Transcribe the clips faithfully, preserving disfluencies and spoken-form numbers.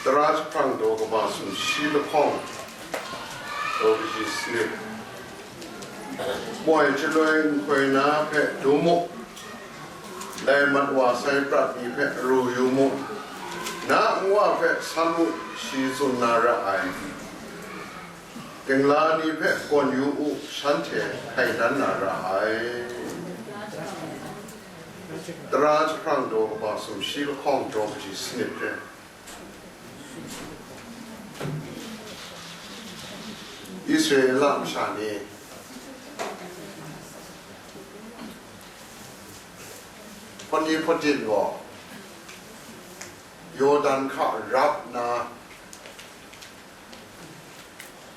Tara jahprang daw kaba sumshi lahkawng, daw kaji sanit. Moi chyaloi nhtoi na hpe dum mu, lai mat wa sai prat ni hpe ru yu mu, na nwa hpe san mu, shi tsun na ra ai. Dingla ni hpe gawn yu u, shanhte hkaidan na ra ai. Tara jahprang daw kaba sumshi lahkawng daw kaji sanit hte. Israela masha ni hpawt ni hpawt din gaw Yawdan hka rap nna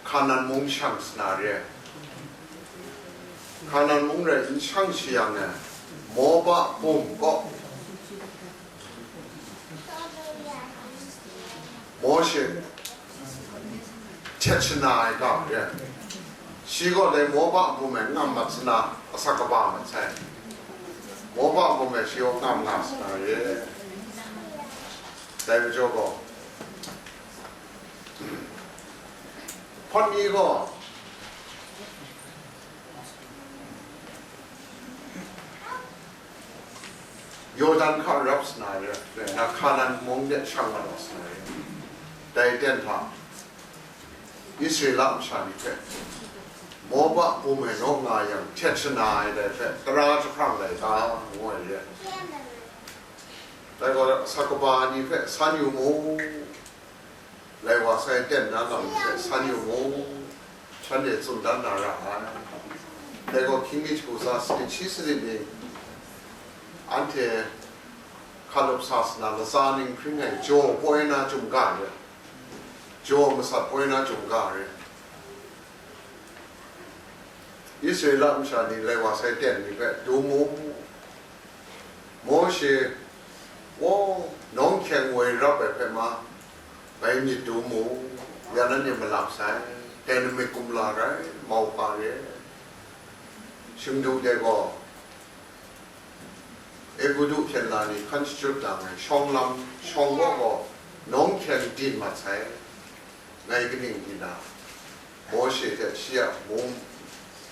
Hkanan mung shang sa na re. Hkanan mung rai n shang shi yang e, Moba bum kaw Mawshe htet shana ai ga re. Shi gaw dai Moba bum e ngam mat sana, asak kaba mat sai. Moba bum e shi gaw ngam nga sana re. Dai majaw gaw, hpawt ni gaw Yawdan hka rap sana re, na Hkanan mung de shang mat wa sana re. Dai ten hta, Israela masha ni hpe, Moba bum e naw nga yang htet shana ai dai hpe, tara jahprang dai ta, ngu ai re. Dai gaw, asak kaba ni hpe san yu mu, lai wa sai ten na lam hpe san yu mu, shanhte tsun dan na ra ai. Dai gaw, hkying mi hku tsa sanit shi sanit ni, anhte hkalup sa sana latsa ning hpring ai jaw poi na chyum ga re, jaw masat poi na chyum ga re. Israela masha ni lai wa sai ten ni hpe dum mu, Mawshe, wa, nawng hkyeng woi rap ai hpe ma, bai myit dum mu, ya nanhte malap sai, dai namik kumla rai, mauhpa re. Shingdu de gaw, Egutu hpyen la ni hkan shachyut dang ai shawng lam, shawng gaw gaw, nawng hkyeng din mat sai, ngai kaning di na, Mawshe hte shi a mung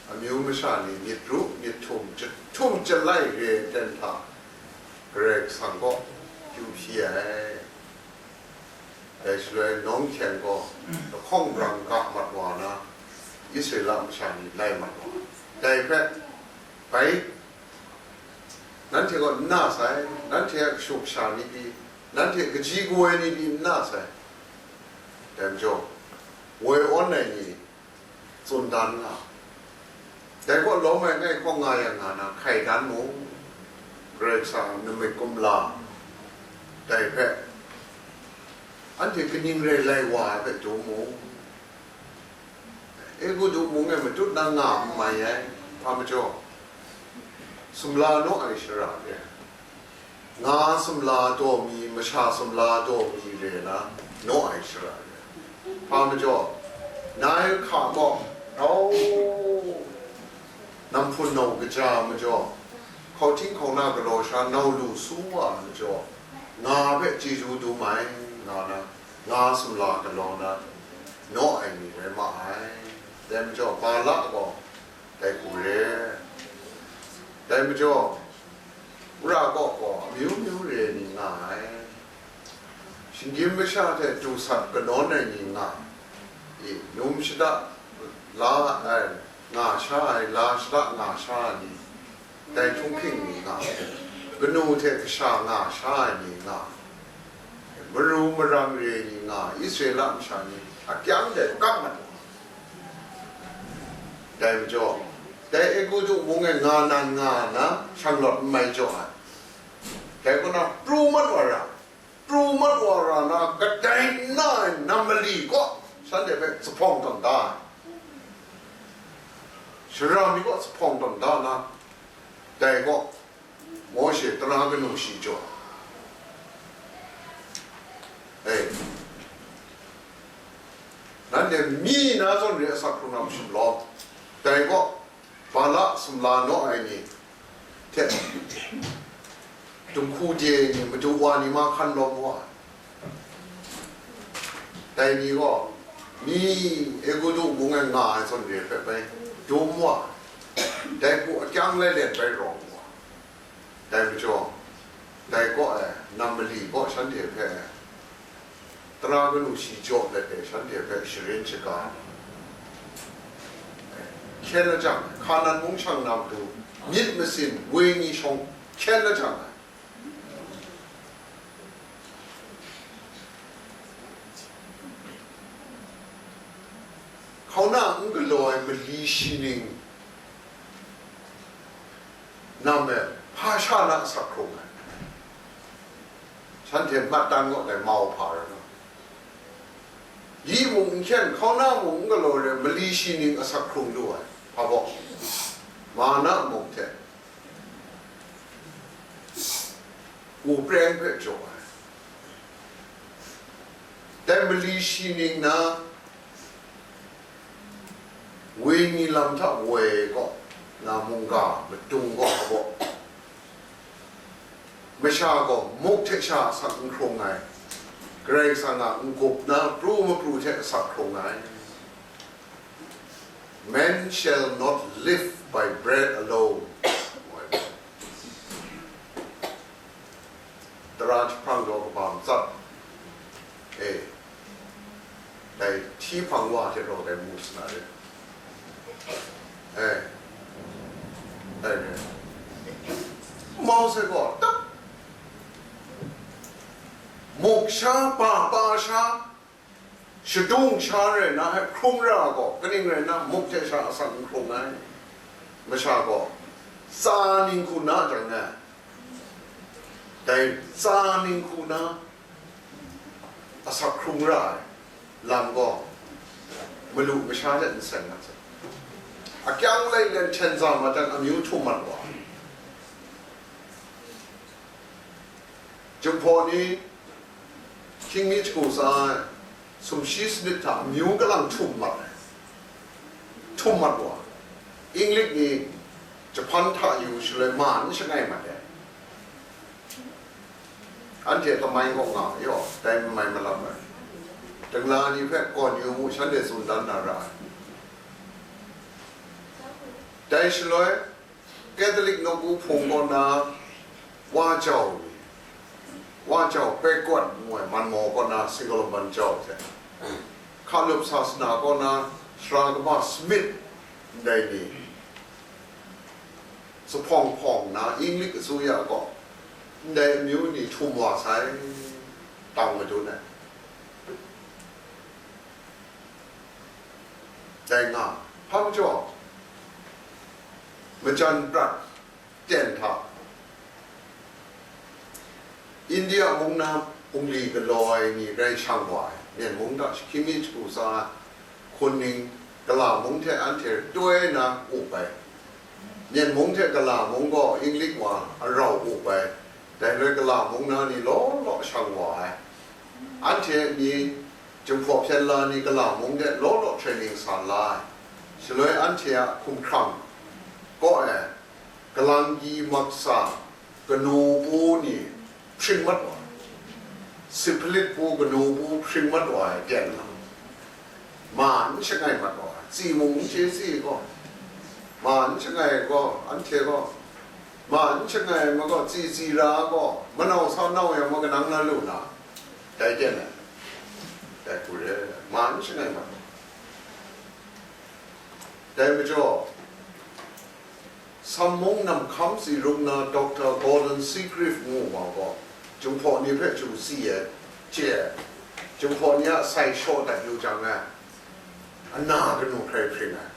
amyu masha ni myit ru myit htum, jahtum jalai re ai ten hta Karai Kasang kaw kyu hpyi ai. Dai shaloi nawng hkyeng gaw lahkawng brang ga mat wa na, Israela masha ni lai mat wa, dai hpe bai nanhte gaw n na sai, nanhte a kashu kasha ni pyi, nanhte kaji kawoi ni pyi n na sai. Dai majaw, woi awn ai ni tsun dan nga, dai kaw lawm ai ngai hkawng nga yang nga na hkai dan mu, Karai Kasang a namik kumla, dai hpe anhte kaning rai lai wa ai hpe dum mu. Egutu mung e matut na nga n mai ai, hpa majaw, sumla naw ai shara re, nga sumla daw mi, masha sumla daw mi re na naw ai shara re, hpa majaw, Nail hka gaw, rau, namhpun nau kaja majaw, hkauhting hkauna galaw sha nau lu su wa majaw, nga hpe chyeju dum ai, nga na, nga sumla galaw na, naw ai ni rai ma ai. Dai majaw, Bala gaw dai hku re. Dai majaw, wora kaw gaw amyu myu re ni nga ai. Shinggyim masha hte du sat kanawn ai ni nga, i, num shada la ai, nga sha ai, la shada nga sha ai ni, dai htunghking ni nga, kanu hte kasha nga sha ai ni nga, maru marang re ai ni nga, Israela masha ni akyang dai kap mat wa. Dai majaw, dai Egutu mung e nga nan nga na, shanglawt n mai jaw ai. Dai kaw na pru mat wa ra, pru mat wa ra na, kadai n na ai nam mali kaw, shanhte hpe zuphpawng tawn da ai. Sara mi kaw zuphpawng tawn da na, dai kaw, Mawshe tara kanu shi jaw, e, nanhte mi na zawn re asak hkrung na masham lawm, dai kaw, Bala sumla naw ai ni hte, dunghku de ai ni, madu wa ni ma hkan lawm wa ai. Dai ni gaw, mi Egutu mung e nga ai zawn re hpe bai dum wa, dai hku akyang lai let bai rawng wa. Dai majaw, dai kaw e, nam mali kaw shanhte hpe, tara kanu shi jaw let e shanhte hpe sharin shaga hkyen la jang, Hkanan mung shang na matu, myit masin, wenyi shawng hkyen la jang, hkauna n galaw ai mali shi ning, nam e, hpa sha na asak hkrung ai. Shanhte mat tan gaw dai mau hpa rai nga. Yi mung n hkyen, hkauna mung n galaw re, mali shi ning asak hkrung lu ai. Hpa baw? Mana mung hte, u preng hpe jaw ai. Dai mali shi ning na, wenyi lam hta woi gaw, na mungga madung gaw hpa baw? Masha gaw muk hte sha asak n hkrung ai, Karai Kasang a n-gup na pru mapru hte asak hkrung ai. Man shall not live by bread alone. Tara jahprang daw kaba matsat e, dai hti hpang wa hte rau dai mu sa na re. E, dai re. Mawse gaw tap, muk sha, pa, pa sha, shadung sha rai na, hkrung ra gaw, kaning rai na, muk hte sha asak n hkrung ai. Masha gaw tsa ning hku na jang e, dai tsa ning hku na asak hkrung ra ai lam gaw, malu masha hte n seng na hte, akyang lai len hten za ma jang amyu htum mat wa. Jinghpaw ni hkying mi shagu tsa ai, sumshi sanit hta amyu kalang htum mat ai, htum mat wa. Inglik ni jahpan hta yu shaloi ma n shangai mat ai. Anhte kamai kaw nga yaw, dai n mai malap ai. Dingla ni hpe gawn yu mu, shanhte tsun dan na ra ai. Dai shaloi, Catholic nawku hpung kaw na, wa jau ni, wa jau Pekot ngu ai manmaw kaw na, Singalaban jau hte, hkalup sasana kaw na, sara kaba Smith, ndai ni, zuphpawng hpawng na, Inglik asuya kaw, ndai amyu ni htum wa sai, tang madun ai. Dai nga, hpa majaw, majan prat ten hta, India mung na hpungli galaw ai ni rai shang wa ai, Myen mung hta hkying mi shagu tsa ai, hkun ning, gala mung hte anhte toi na up ai. Myen mung hte gala mung gaw Inglik wa arau up ai. Dai rai gala mung na ni law law shang wa ai. Anhte ni, Jinghpaw hpyen la ni gala mung de law law training sa la ai. Shaloi anhte a hkumhkrang kaw e, Kalanggi Maksa kanu pu ni hpring mat wa ai, Siphilit pu kanu pu hpring mat wa ai ten lam, ma n shangai mat wa ai, tsi mung n chye tsi gaw, ma n shangai gaw, anhte gaw, ma n shangai ma gaw, tsi tsi ra gaw, manau sa nau yang ma kanang na lu na, dai ten ai, dai hku re, ma n shangai mat wa ai. Dai majaw, Sam mung namhkam tsi rum na Doctor Gordon Seagrave ngu wa gaw, Jinghpaw ni hpe chyu tsi ai, chye ai. Jinghpaw ni a sai shaw dat yu jang e, ana kanu hkrai hpring ai.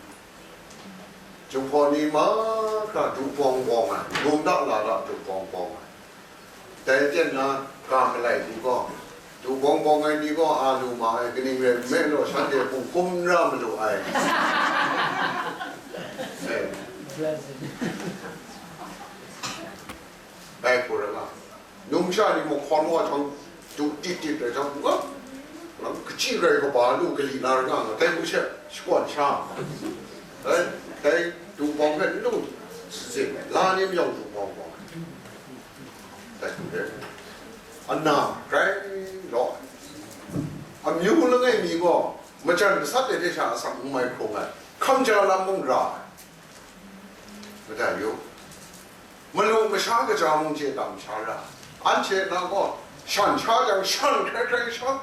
Jinghpaw ni mahkra du bawng bawng ai, lum da la da du bawng bawng ai. Dai ten na ga malai ni gaw, du bawng bawng ai ni gaw a lu ma ai, kaning rai nme law, shanhte hpung hkum n ra malu ai. Eh. Bai hku rai nga, numsha ni mahkawn wa jang, du tit tit rai jang, nga, nang kachyi rai kaba lu kali na rai nga, nga, dai hku she shakawn sha, dai, dai du bawng hpe n lu, la ni mayawng du bawng bawng. Dai hku re, ana grai law, amyu langai ai mi gaw, majan gasat ai hte sha asak n mai hkrung ai, hkam ja lam mung ra ai. Madat yu, malu masha kaja mung chye tam sha ra, anhte na gaw, shan sha jang, shan hkrai hkrai sha,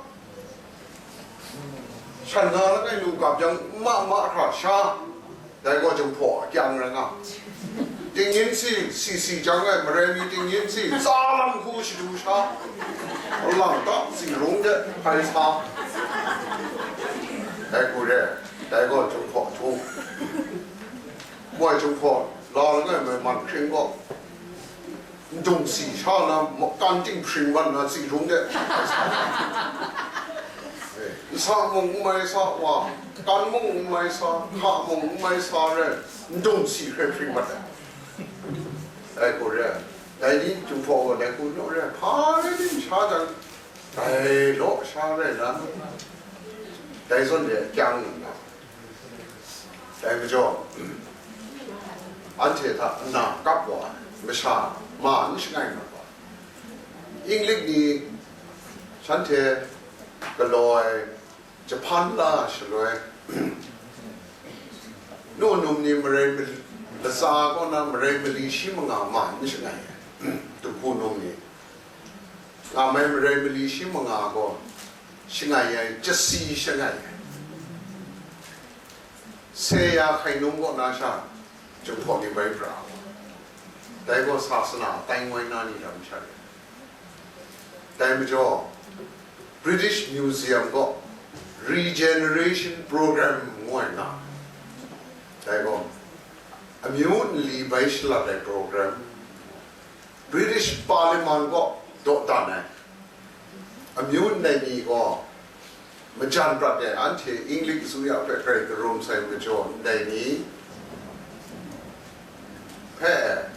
shan nga langai lu gap jang, ma ma hkra sha, dai gaw Jinghpaw a kyang rai nga. Tingyin si, si si jang ai marai mi tingyin si, tsa lam hku shadu sha, lang tap zi rung de hpai sa, dai hku re, dai gaw Jinghpaw htung. Wai Jinghpaw la langai mai man hkring gaw, ndung si sha na, kan ting hpring wan na, zi rung de. Nsa mung n mai sa wa, kan mung n mai sa, hka mung n mai sa rai, ndung si hkrai hpring mat ai. Dai hku re, dai ni Jinghpaw gaw dai hku naw re, hpa rai tim sha jang, dai law sha rai na, dai zawn de kyang nna, dai majaw, anhte hta nna kap wa ai masha ma n shangai mat wa. Inglik ni shanhte galaw ai Japan la shaloi, nu num ni marai mali, latsa kaw na marai mali shi manga ma n shangai ai, Tuhku num ni nga mai marai mali shi manga gaw shangai ai, chasi shangai ai. Seya hkainung kaw na sha, Jinghpaw ni bai pra ai. Dai gaw sasana tai ngoi na ni lam sha re. Dai majaw, British Museum gaw Regeneration Program ngu ai nga. Dai gaw, amyu nli bai shalat ai program, British Parliament gaw dawdan ai. Amyu ndai ni gaw majan prat ai, anhte Inglik asuya hpe grai karum sai majaw, ndai ni hpe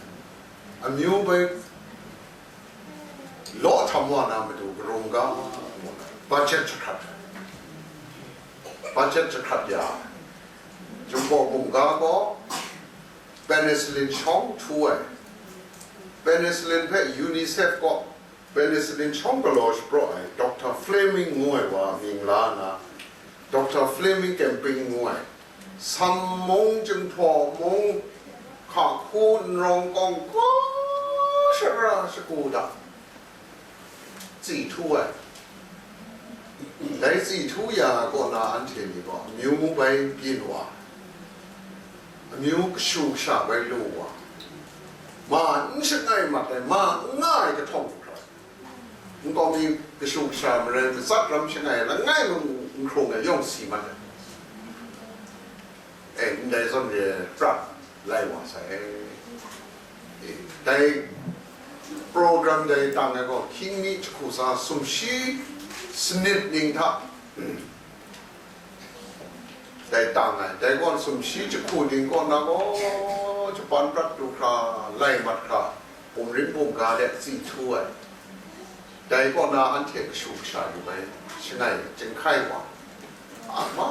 amyu bai law htam wa na matu karum ga, budget jahkrat, budget jahkrat ya, Jinghpaw bumga gaw penicillin shawng htu ai, penicillin hpe UNICEF gaw penicillin shawng galaw shapraw ai Doctor Fleming ngu ai wa mying la nna, Doctor Fleming camping ngu ai, Sam mung, Jinghpaw mung, hka hku, nrawng kawng, kaw shara shagu hta tsi htu ai. Dai tsi htu ya kaw na anhte ni gaw amyu bai byin wa, amyu kashu kasha bai lu wa, ma n shangai mat ai, ma n nga ai kahtawng hkra, nkau mi kashu kasha marai matsat ram shangai langai mung n hkrung ai yawng si mat ai. E, ndai zawn re prat lai wa sai. E, dai program dai tang ai gaw, hkying mi jahku tsa sumshi sanit ning hta dai tang ai. Dai gaw sumshi jahku ning kaw na gaw, Japan prat du hkra, lai mat hkra, bumrin bumga de tsi htu ai. Dai kaw na anhte kashu kasha yu ai, shangai jinghkai wa. Ama,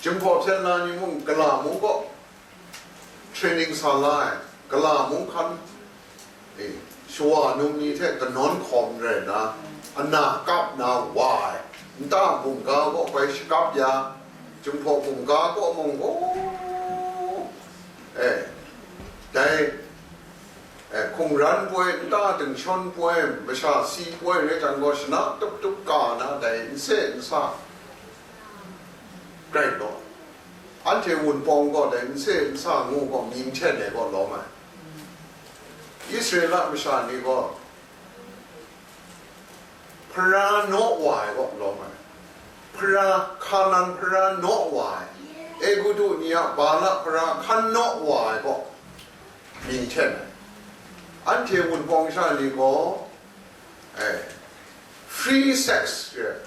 Jinghpaw hpyen na ni mung, gala mung gaw training sa la ai, gala mung hkan, e, shawa num ni hte kanawn hkawm rai nna, ana kap na wa ai, nta bumga kaw bai shakap ya, Jinghpaw bumga kaw mung gaw, e, dai, e, hkungran poi, nta dingshawn poi, masha si poi rai jang gaw, shana tup tup ka na dai nse nsa grai law. Anhte Wunpawng gaw dai nse nsa ngu gaw mying hten ai gaw lawm ai. Israela masha ni gaw hpara naw wa ai gaw lawm ai. Hpara, Hkanan hpara naw wa ai, Egutu ni a Bala hpara hkan naw wa ai gaw mying hten ai. Anhte Wunpawng sha ni gaw, e, free sex re.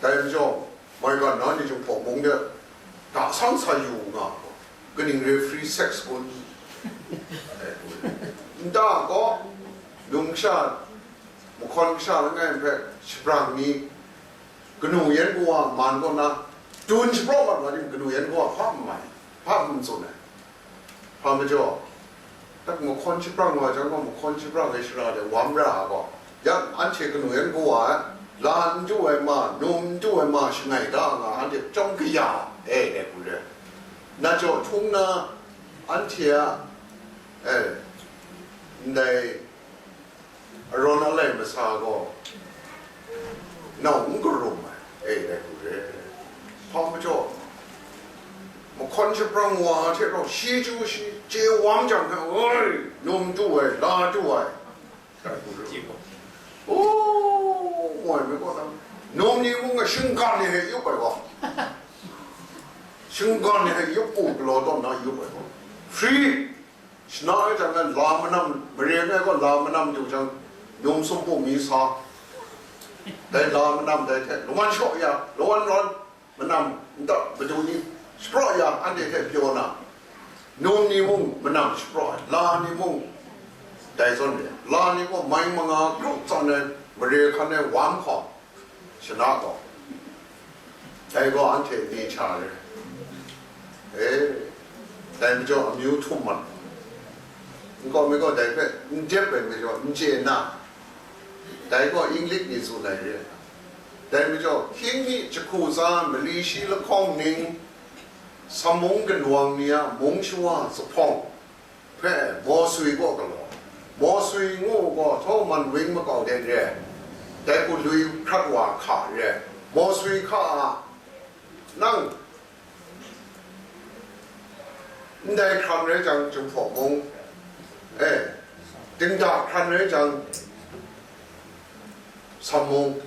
Dai majaw, maigan na ni Jinghpaw mung de, da sang sa yu nga, kaning re free sex kun? Nta gaw, num kasha, mahkawn kasha langai hpe shabrang mi, kanu yan kawa man kaw na, dun shapraw mat wa tim, kanu yan kawa hpa n mai, hpa n tsun ai. Hpa majaw, tak mahkawn shabrang wa jang gaw, mahkawn shabrang ai shara de wam ra ai gaw, yang anhte kanu yan kawa ai, la n du ai ma, num n du ai ma shangai da nga, anhte chyawm kaya, e, dai hku re. Na jaw htung na, anhte a, e, ndai arawn alai masa gaw, nau n karum ai, e, dai hku re. Hpa majaw, mahkawn shaprang wa hte rau shi chyu shi chye wam jang hpe, oi, num du ai, la du ai, dai hku re. O, moi mi gaw na, num ni mung a shinggan ni hte yup ai gaw, shinggan ni hte yup u galaw tawn na yup ai gaw, free. Shana e jang e la manam, mare ngai gaw la manam du jang, num sumpu mi sa, dai la manam dai hte lawan shaw ya, lawan rawn, manam nta madu ni shapraw ya, anhte hte pyaw na, num ni mung manam shapraw ai, la ni mung dai zawn re, la ni gaw mai manga kru tsan ai, mare hkan ai wam hkawm, shana gaw, dai gaw anhte ni hta re. E, dai majaw amyu htum mat, n gaw mi gaw dai hpe n dep ai majaw n chye na, dai gaw English ni tsun ai re. Dai majaw, hkying mi jahku tsa mali shi lahkawng ning, Samung ginwang ni a mung shawa zuphpawng hpe Mawswi kaw galaw. Mawswi ngu gaw Htawman wing makau de re, dai hku lui hkrat wa hka re. Mawswi hka a, nang ndai hkran rai jang, Jinghpaw mung, e, dingda hkran rai jang, Samung,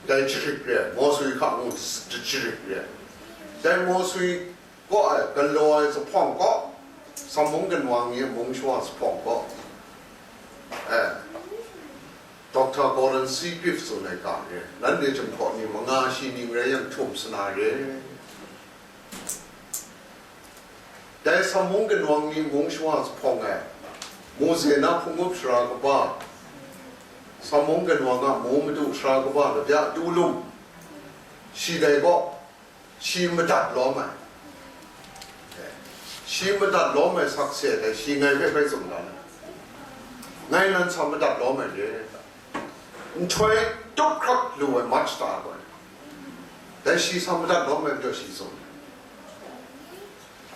dai jarit re, Mawswi hka ngu jarit re. Dai Mawswi kaw ai galaw ai zuphpawng kaw, Samung ginwang ni a mung shawa zuphpawng kaw, e, Doctor Gordon Seagrave tsun ai ga re, nanhte Jinghpaw ni manga shi ning rai yang htum sana re. Dai Samung ginwang ni mung shawa zuphpawng e, Mose na hpung up sara kaba, Samung ginwang a mu madu sara kaba labya du lum, shi dai gaw, shi madat lawm ai. Shi madat lawm ai sakse dai shi ngai hpe bai tsun dan ai. Ngai nan sa madat lawm ai re. Nhtoi tup hkrak lu ai mat shata ai. Dai shi sa madat lawm ai majaw shi tsun ai.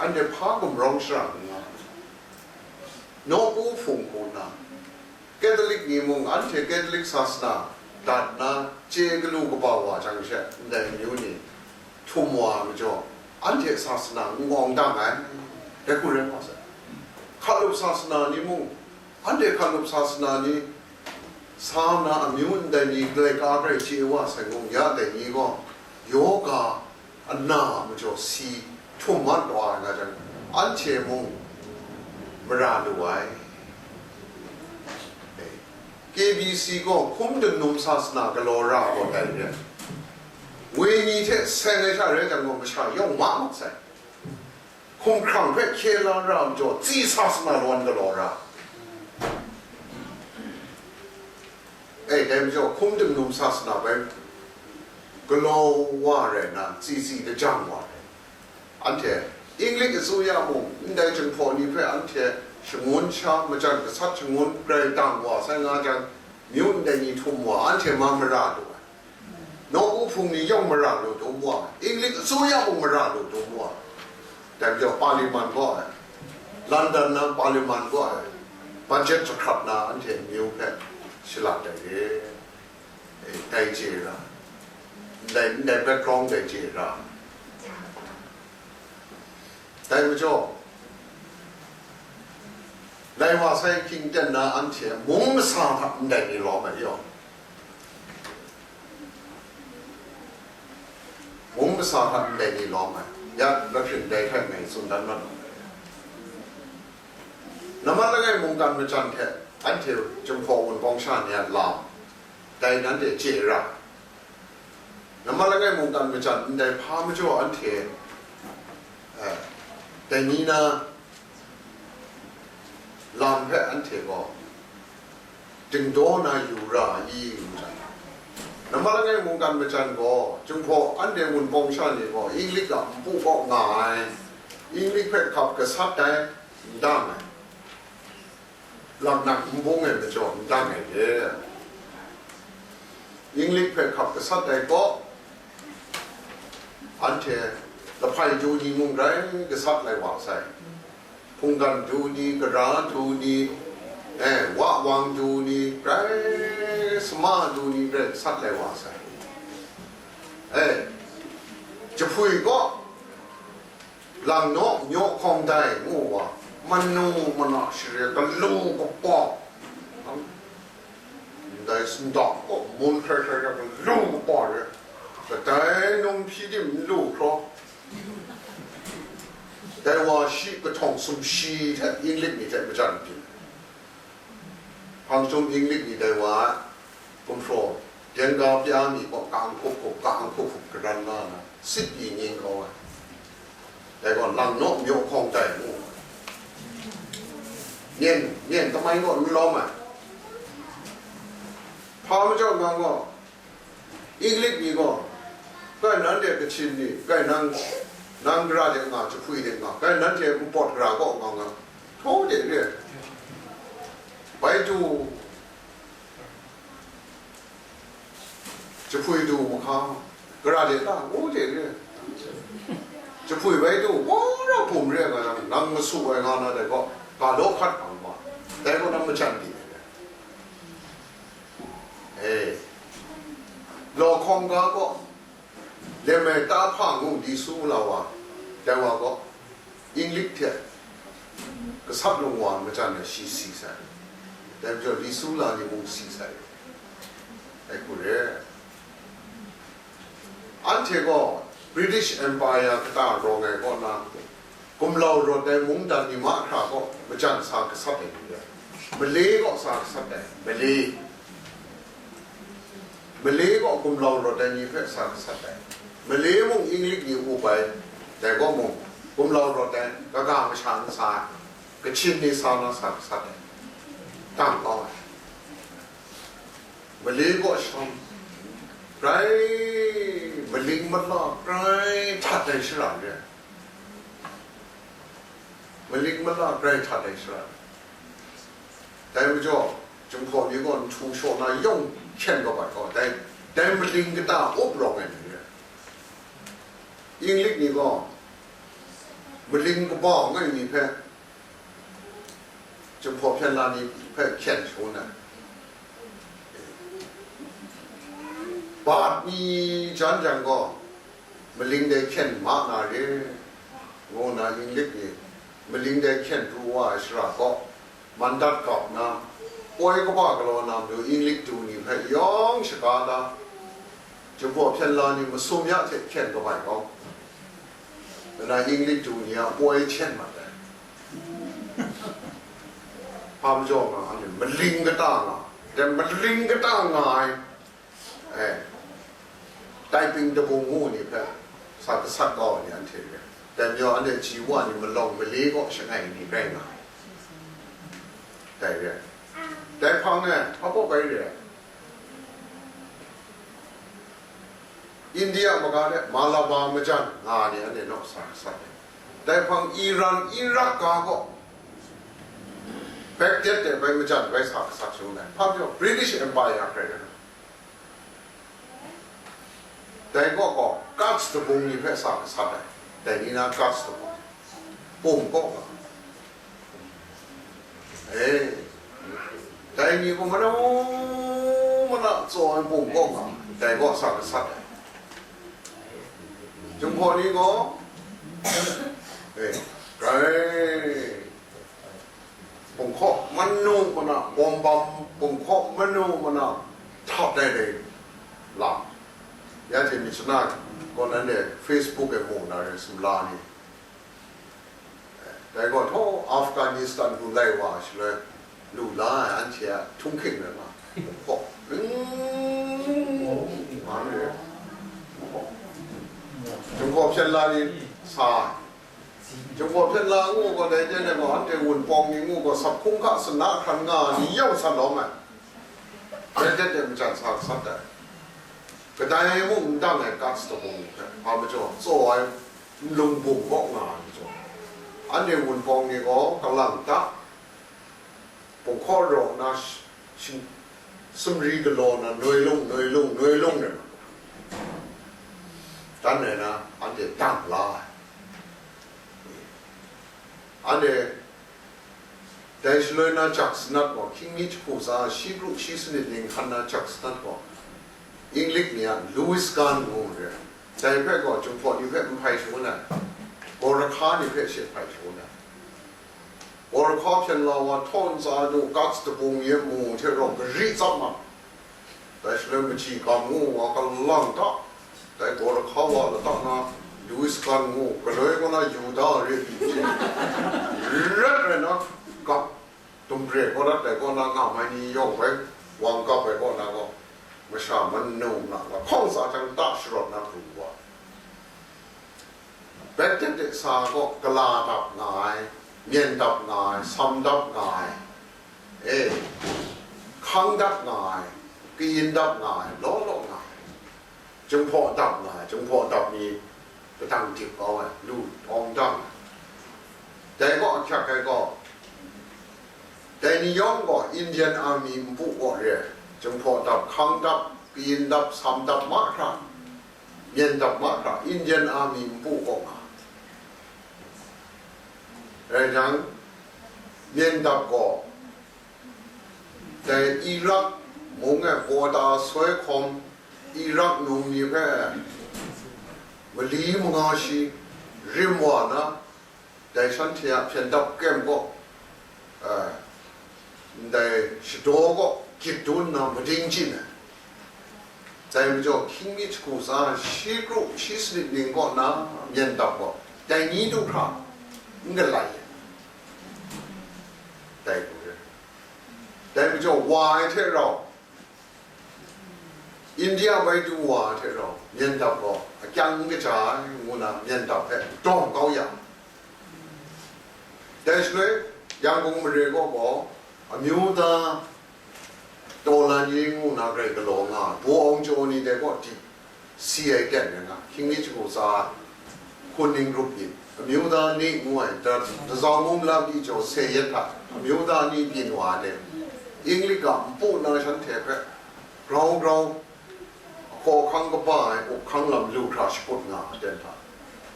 Anhte hpa gumrawng shara n nga, nawku hpung hku nna, Catholic ni mung anhte Catholic sasana dat nna chye galu kaba wa jang she, ndai amyu ni htum wa ai majaw, anhte sasana n awng dang ai, dai hku rai nga sai. Hkalup sasana ni mung, anhte hkalup sasana ni sa nna amyu ndai ni laika garai chye wa sai mung, ya dai ni gaw yoga ana majaw si htum mat wa ai nga jang, anhte mung mara lu ai. K B C gaw hkum dingnum sasana galaw ra gaw dai re. Wenyi hte seng ai sha rai jang gaw, masha yawng ma mat sai. Hkumhkrang hpe hkye la ra majaw, tsi sasana lawan galaw ra. E, dai majaw, hkum dingnum sasana bai galaw wa rai nna, tsi tsi lajang wa ai. Anhte, English asuya mung, ndai Jinghpaw ni hpe anhte shangun sha, majan gasat shangun grai dang wa sai nga jang, myu ndai ni htum wa, anhte ma mara lu ai. Nawku hpung ni yawng mara lu dum wa, English asuya mung mara lu dum wa. Dai majaw, Parliament gaw ai, London na Parliament gaw ai, budget jahkrat na anhte amyu hpe shalat ai re. E, dai chye ra, ndai, ndai background dai chye ra. Dai majaw, lai wa sai hkying ten na anhte mung masa hta ndai ni lawm ai yaw. Mung masa hta ndai ni lawm ai. Ya, lahprin dai hkrai ngai tsun dan mat ai. Nambat langai mungkan majan hte anhte Jinghpaw Wunpawng sha ni a lam, dai nanhte chye ra. Nambat langai mungkan majan ndai hpa majaw anhte, eh, dai ni na lam hpe anhte gaw dingdaw na yu ra ai i, ngu jang, nambat langai mungkan majan gaw, Jinghpaw anhte Wunpawng sha ni gaw English a npu kaw nga ai, English hpe hkap gasat ai, n dang ai, laknak n bung ai majaw n dang ai re. English hpe hkap gasat ai gaw, anhte lahpai du ni mung grai gasat lai wa sai. Hpungdan du ni, gara du ni, eh, wawang du ni, grai sama du ni grai gasat lai wa sai. Eh, jahpui gaw, lang naw, nyaw hkawng dai, ngu wa, manu mana share, galu kapa, ndai sindawng kaw mun hkrai hkrai hkrai, galu kapa re, kadai num hpyi tim n lu hkraw, dai wa shi kahtawng sumshi hte English ni hte majan byin. Hpang chyum English ni dai wa ai, gumhpraw, byeng ga pya mi kaw kang hkup hkup, kang hkup hkup karan nga na, sit pyi nying kau ai. Dai gaw, lang naw, myaw hkawng dai mu. Myen, myen tamai gaw n lawm ai. Hpa majaw nga gaw, English ni gaw, kai nanhte Kachin ni, kai nang, nang gara de nga, jahpwi de nga, kai nanhte npawt gara kaw nga nga, htaw de re. Bai du, jahpwi du mahka, gara de ta, ngu de re. Jahpwi bai du, wora hkum re nga nang, nang masu ai nga na dai gaw, ga law hkat ang ma, dai gaw nang majan di ai re. E, law hkawng ga gaw, Lem ai ta hpa ngu Li Su la wa, dai wa gaw, English hte gasat lung wa majan ai shi si sai. Dai majaw Li Su la ni mung si sai. Dai hku re. Anhte gaw British Empire kata rawng ai kaw na, gumlau rawt ai mungdan ni mahkra gaw majan sa gasat ai ni rai. Malay gaw sa gasat ai, Malay. Malay gaw gumlau rawt ai ni hpe sa gasat ai. Malay mung English ni up ai, dai gaw mung, gumlau rawt ai, kaga masha n sa ai, Kachin ni sa na sa gasat ai, dang kau ai. Malay gaw shawng, grai maling mala, grai htat ai shara re ai. Maling mala grai hta dai shara. Dai majaw, Jinghpaw ni gaw nhtu shaw na yawng hkyen kau bai gaw, dai, dai maling kata up rawng ai ni re. English ni gaw, maling kaba ngai ni hpe, Jinghpaw hpyen la ni hpe hkyen shangun ai. Bat mi jan jang gaw, maling dai hkyen ma na re, ngu na English ni maling dai hkyen pru wa ai shara gaw, mandat kap na, poi kaba galaw na majaw English du ni hpe yawng shaga da, Jinghpaw hpyen la ni masum ya hte hkyen kabai kau, nna English du ni a poi hkyen mat ai. Hpa majaw nga, anhte maling kata nga, dai maling kata nga ai, eh, taiping dabung ngu ni hpe sa gasat kau ai ni anhte re. Dai majaw anhte ji wa ni malawng male kaw shangai ni rai nga ai. Dai re. Dai hpang e, hpa baw bai re ai. India maga de Malabar majan nga ni anhte naw sa gasat ai. Dai hpang Iran, Iraq ga gaw, Baghdad de bai majan bai sa gasat shangun ai. Hpa majaw, British Empire hkrai na. Dai kaw gaw, Kutch dabung ni hpe sa gasat ai. Dai ni na Kutch dabung. Pum kaw ga. E, dai ni gaw manu mana tsaw ai pum kaw ga, dai kaw sa gasat ai. Jinghpaw ni gaw, e, grai, pum kaw manu mana, bawm bam pum kaw manu mana, htap dai dai lam. Ya hte myit shana gaw nanhte Facebook e mu na re, sumla ni. Dai gaw, htaw Afghanistan lu lai wa shaloi, lu la ai anhte a htunghking rai nga, hpaw, nga re, Jinghpaw hpyen la ni sa ai. Jinghpaw hpyen la ngu gaw, dai ten e gaw, anhte wunpawng ni ngu gaw, sap hkungga sana hkran nga ni yawng sa lawm ai. Dai ten e majan sa gasat ai. Kadai mung n dang ai Kutch dabung ni hpe, hpa majaw, tsaw ai nlung bung kaw nga ai majaw, anhte wunpawng ni gaw kalang ta, Bunghkaw raw nna shi-, shing-, sumri galaw na noi lung, noi lung, noi lung rai na, dan rai na, anhte dang la ai. Anhte dai shaloi na jak sanat gaw, hkying mi jahku tsa shi kru shi sanit ning hkan na jak sanat gaw, Inglik ni a Louis Kahn ngu re, dai hpe gaw Jinghpaw ni hpe n hpai shangun ai, Gorkha ni hpe she hpai shangun ai. Gorkha hpyen la wa htawn tsa du, Kats dabung ye mu hte rau gari tsap ma, dai shaloi machyi kam ngu wa kalang ta, dai Gorkha wa lata na Louis Kahn ngu, galoi kaw na Yuda re pyi hte, ret rai na, kap, dumre kaw rat dai kaw na nga mai ni yawng bai, wang kap ai kaw na gaw, masha manu na lahkawng tsa jang ta sharawt na pru wa. Baptist de sa gaw gala dap nga ai, myen dap nga ai, sam dap nga ai, e, hkang dap nga ai, kayin dap nga ai, law law nga ai, Jinghpaw dap nga ai, Jinghpaw dap ni kadang dip kau ai, lu tawng dang ai. Dai gaw ahkyak ai gaw, dai ni yawng gaw Indian Army npu kaw re ai, Jinghpaw dap, hkang dap, kayin dap, sam dap mahkra, myen dap mahkra, Indian Army npu kaw nga. Rai jang, myen dap gaw, dai Iraq mung e kawta soi hkawm, Iraq num ni hpe mali manga shi rim wa na, dai shanhte a hpyen dap kem gaw, eh, ndai shadaw gaw gyit dun nna mading chyin ai. Dai majaw, hkying mi jahku tsa shi kru shi sanit ning kaw na myen dap gaw, dai ni du hkra n galai ai. Dai hku re. Dai majaw, wa ai hte rau, India bai du wa ai hte rau, myen dap gaw akyang n kaja ai, ngu na myen dap hpe dawng kau ya. Dai shaloi, Yangon mare kaw gaw, amyu da, Tawlan yi ngu na grai galaw nga ai, Bo Aung Jaw ni dai kaw dip si ai ten rai nga, hkying mi jahku tsa ai, hkun ning grup yin, amyu da ni ngu ai, da, da zau mung lam i jaw se yet hta, amyu da ni byin wa ai ten, Inglik a npu na shanhte hpe grau grau, hkaw hkang kaba ai, up hkang lam lu hkra shakut nga ai ten hta,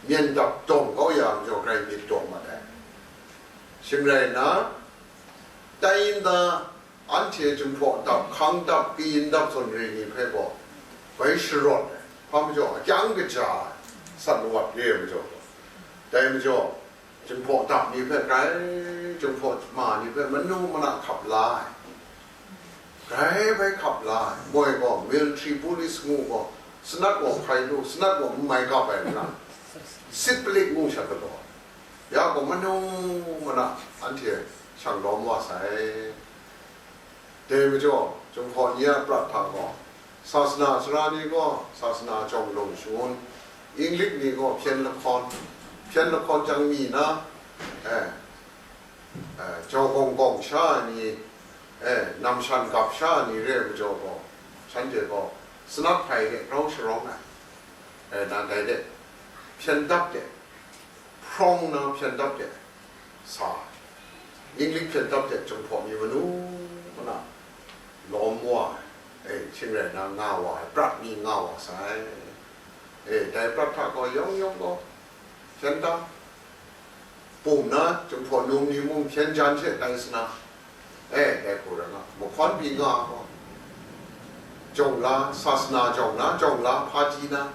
myen dap dawng kau ya majaw, grai myit dawng mat ai. Shing rai nna, tai yin ta, anhte Jinghpaw dap, hkang dap, kayin dap zawn re ni hpe gaw bai sharawt ai, hpa majaw akyang kaja ai, sat lawat re ai majaw gaw, dai majaw, Jinghpaw dap ni hpe grai, Jinghpaw ma ni hpe manu mana hkap la ai, grai bai hkap la ai, moi gaw military police ngu gaw, sanat gaw hpai lu, sanat gaw n mai kap ai nna, sit palik ngu sha galaw ai. Ya gaw manu mana anhte shang lawm wa sai. Dai majaw, Jinghpaw ni a prat hta gaw, sasana sara ni gaw sasana jawng lung shangun, Inglik ni gaw hpyen lahkawn, hpyen lahkawn jang mi na, eh, eh, jau gawng gawng sha ai ni, eh, namshan gap sha ai ni re ai majaw gaw, shanhte gaw sanat hpai de grau sharawng ai, eh, nan dai de, hpyen dap de, hprawng na hpyen dap de sa, Inglik hpyen dap de Jinghpaw ni manu mana lawm wa ai, eh, shing rai na nga wa ai, prat ni nga wa sai. Eh, dai prat hta gaw yawng yawng gaw hpyen dap, pum na Jinghpaw num ni mung hpyen jan she tai sana, eh, dai hku rai nga, mahkawn pyi nga gaw, jawng la, sasana jawng na, jawng la, hpaji na,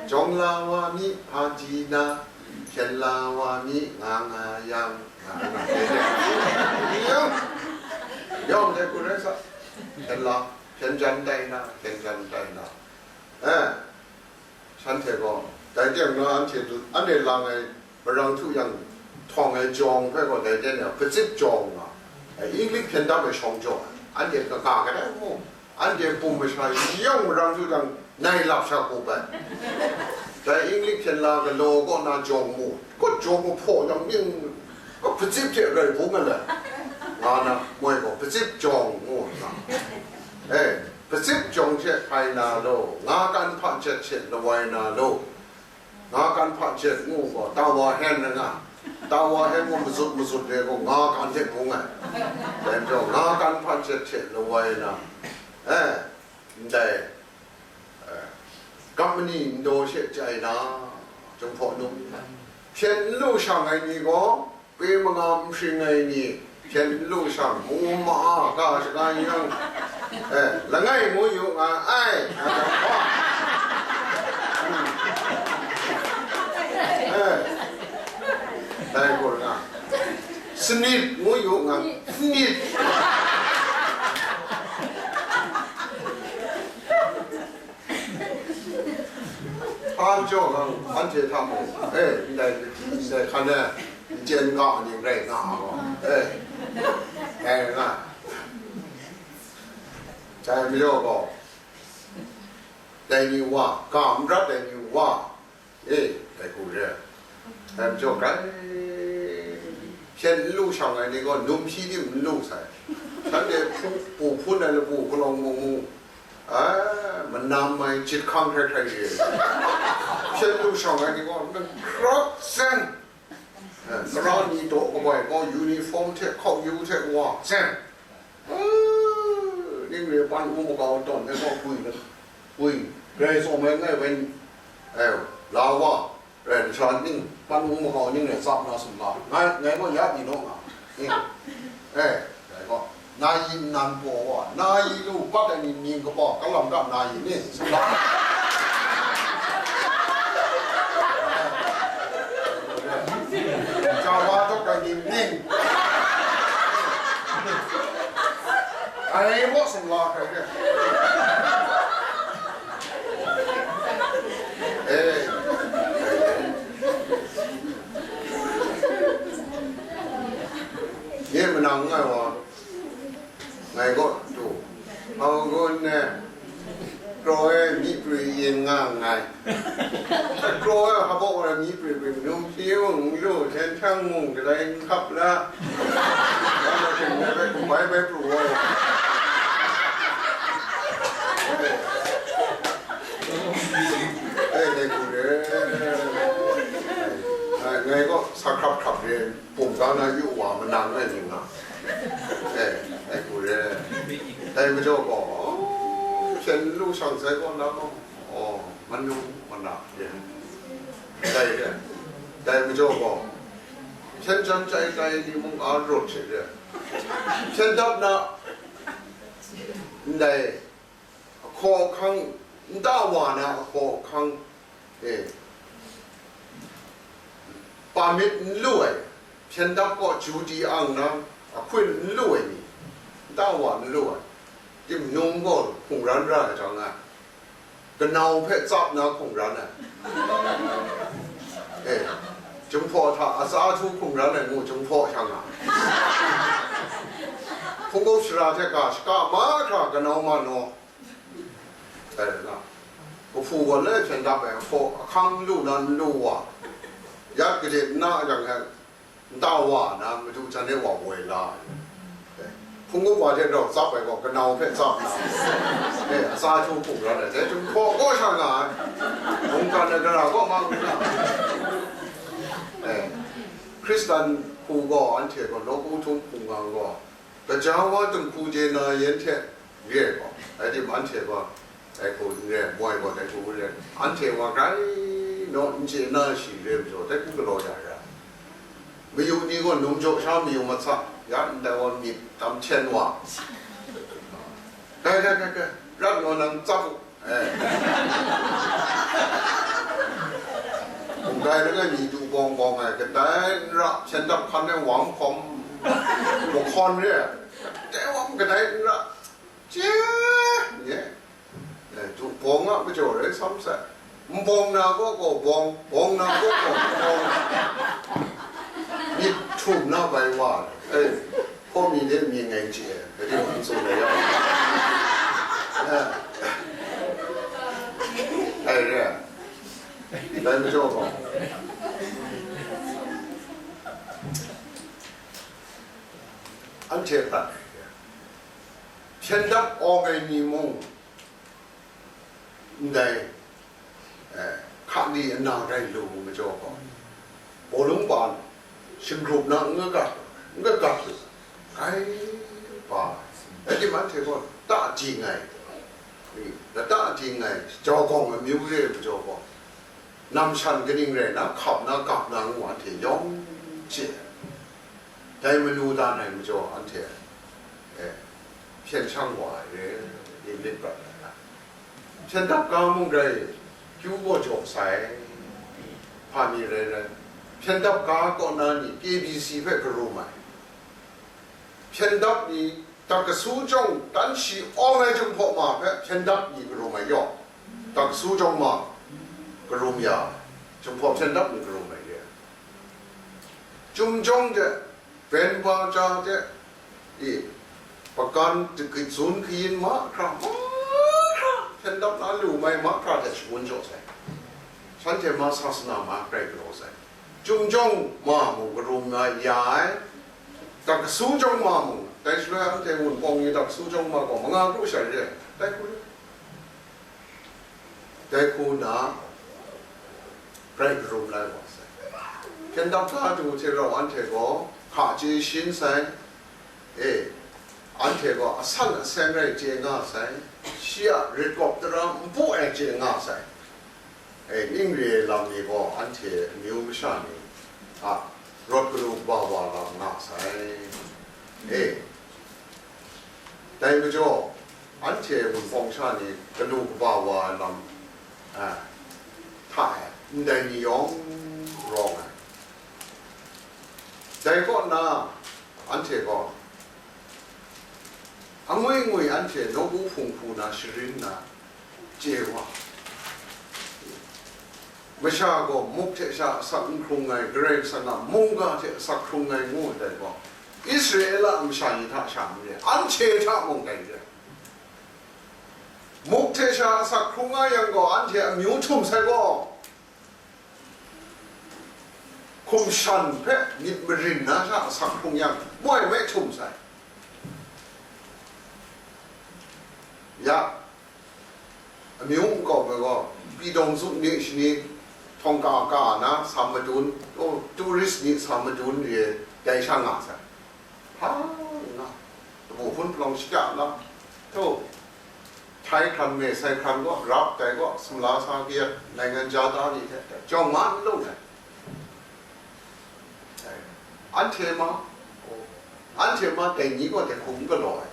jawng la wa mi, hpaji na, hpyen la wa mi, nga nga yang, nga nga yang, yang dai hku rai sa, hpyen la, hpyen jan tai na, hpyen jan tai na, eh, shanhte gaw, dai teng na anhte du, anhte lang ai marang htu yang htawng ai jawng hpe gaw, dai teng na, patsip jawng nga, ai, Inglik hpyen dap ai shawng jaw ai, anhte kaga kadai mu, anhte pum masha yawng marang htu yang nai lap sha kup ai. Dai Inglik hpyen la galaw kaw na jawng mu, kut jawng mu hpaw yang mying, ka patsip hte rai bung ai, nga na, moi gaw patsip jawng ngu nna, eh, patsip jawng hte hpai na law, nga kan hpa jet hte lawai na law, nga kan hpa jet ngu gaw, tawa hen rai nga, Tawa he gaw mazut mazut re gaw, nga kan hte bung ai. Dai majaw, nga kan hpan hte hte lawai na, eh, ndai, eh, gap mani ndaw she chye ai na, Jinghpaw nu, hpyen n lu shang ai ni gaw, kwi manga n hpring ai ni, hpyen n lu shang, mu ma a, ga shaga yang, eh, langai ngu yu nga ai, nga jang hpa. Hmm. Eh, dai gaw nga, sanit ngu yu nga, sanit. Hpa majaw gaw, anhte hta mung, eh, ndai, ndai hkan e, n chyen ga ning rai nga gaw, eh, dai nga. Dai majaw gaw, dai ni wa, ga n rat ai ni wa, eh, dai hku re. Dai majaw grai, hpyen n lu shang ai ni gaw, num hpyi tim n lu sai. Shanhte hpu, pu hpun ai lapu, kalawng mung mung, ai, manam ai, jit hkang hkrai hkrai re. Hpyen lu shang ai ni gaw, nang hkrak seng. Eh, tara ni daw kabai gaw, uniform hte, hkau yu hte wa seng. Eh, ning re pan u makau tawn ai gaw, gwi na, gwi, grai tsawm ai ngai wen, eh, la wa, rai nsa ning, pan u makau ning rai tsap na sumla, ngai, ngai gaw ya pyi naw nga, ning, eh, dai gaw, na yi nnan paw wa, na yi lu pat ai ni mying kaba, kalam ga na yi ni, sumla. Jawa dawk ai ni mying, ai maw sumla hkrai de. Eh. Ye manang n ngai wa, ngai gaw du, hpang gun ne, kraw e myi prwi yin nga nngai. Kraw e hpa baw wa myi prwi prwi, num hpyi mung n lu, hten hkyang mung kadai n hkap la, wa maw hten ngai bai kumbai bai pru wa. Eh, dai hku re. Ngai, ngai gaw sa hkrap hkrap re, bum ga na yu wa manang ai mying nga. Eh, dai hku re. Dai majaw gaw, oh, hpyen lu shang sai gaw na gaw, oh, manu mana re. Dai re. Dai majaw gaw, hpyen jan chyai tai ni mung a rawt hte re. Hpyen dap na, ndai, ahkaw ahkang, nta wa na ahkaw ahkang, eh, pa myit n lu ai, hpyen dap kaw ju di ang na, ahkun n lu ai ni, nta wa n lu ai, timnung gaw hkungran ra ai jang a, kanau hpe tsap na hkungran ai, eh, Jinghpaw hta atsa htu hkungran ai ngu Jinghpaw shang a, hpunggup shara hte ga shaka mahkra kanau ma naw, dai na, kahpu gaw le hpyen dap ai hpaw ahkang lu na n lu wa, yat kaji n na jang he, nta wa na madu jan e wa woi la ai. Hpunggup wa hte rau tsap ai gaw, kanau hpe tsap na, eh, atsa htu hkungran ai, dai Jinghpaw kaw sha nga ai, mungkan ai gara kaw mang n na, eh, Hkristan hku gaw, anhte gaw nawku htung hpung nga gaw, gaja wa dinghku je na yen hte re ai gaw, rai tim, anhte gaw dai hku n re ai, moi gaw dai hku n re ai, anhte wa grai naw n chye na shi re ai majaw, dai hku galaw ya ra ai. Mayu ni gaw num jaw sha mayu matsa, ya ndai wa myit tam hten wa, grai, grai, grai, grai, rat naw nang tsap u, eh. Ndai langai mi du bawng bawng ai, kadai n ra, hpyen dap hkan e wang hkawm, mahkawn re ai, dai wa kadai n ra, chye, nye, eh, du bawng a majaw rai sam sai. N bawng na gaw gaw bawng, bawng na gaw gaw bawng. Myit htum na bai wa, eh, hkaw mi de mying ai n chye, gade wa n tsun ai ya. Eh. Ai re. Dai majaw gaw, anhte hta hpyen dap awng ai ni mung, ndai, eh, hkali ana rai lu majaw gaw, bawlung pa, Shinggrup na n kagat, n kagat lu, grai ba ai. Rai timung, anhte gaw lata ding ai, lata ding ai, jau gawng amyu re ai majaw gaw, nam shan kaning rai na, hkap na, gap na ngu anhte yawng chye ai. Dai manu dan ai majaw anhte, eh, hpyen shang wa ai re, lit prat ai. Hpyen dap ga mung rai, kyu gaw jaw sai, hpa mi rai rai. Hpyen dap ga kaw na ni K B C hpe karum ai. Hpyen dap ni, dak kasu jawng dan shi awng ai Jinghpaw ma hpe hpyen dap ni karum ai yaw, dak kasu jawng ma karum ya, Jinghpaw hpyen dap ni karum ai re. Chyum jawng de, Benbaja de, i, Pagan de, Kazun Kayin mahkra, mahkra, hpyen dap na lu mai mahkra de shangun jaw sai. Shanhte ma sasana ma grai galaw sai. Chyum jawng ma mung karum na ya ai, dak kasu jawng ma mung, dai shaloi anhte Wunpawng ni dak kasu jawng ma gaw manga kru shai re ai, dai hku re. Dai hku na, grai karum lai wa sai. Hpyen dap ga du hte rau anhte gaw hka chye shin sai. E, anhte gaw asan aseng rai chye nga sai. Shi a rit kawp tara npu ai chye nga sai. E, ning re ai lam ni gaw anhte amyu masha ni a rawt kanu kaba wa lam nga sai. E, dai majaw, anhte Wunpawng sha ni kanu kaba wa ai lam, a, hta e, ndai ni yawng rawng ai. Dai kaw na, anhte gaw, angwi ngwi anhte nawku hpung hpu na sharin na, chye wa. Masha gaw muk hte sha asak n hkrung ai, Karai Kasang a mungga hte asak hkrung ai ngu ai dai gaw, Israela masha ni hta sha n re, anhte hta mung dai re. Muk hte sha asak hkrung nga yang gaw, anhte amyu htum sai gaw, hkum shan hpe myit marin na sha asak hkrung yang, moi mai htum sai. Ya, amyu nkau ai gaw, Pidawng Zu ni shani, htawng ka ka na sa madun, o, turist ni sa madun re ai, dai sha nga sai. Hpa nga, dabu hpun palawng shakya na, hto, Thai hkran, Mesai hkran gaw, rap dai gaw, sumla sa kayat, naingan ja da ni hte, jawng ma n lung ai. Anhte ma, anhte ma dai ni gaw dai hku n galaw ai.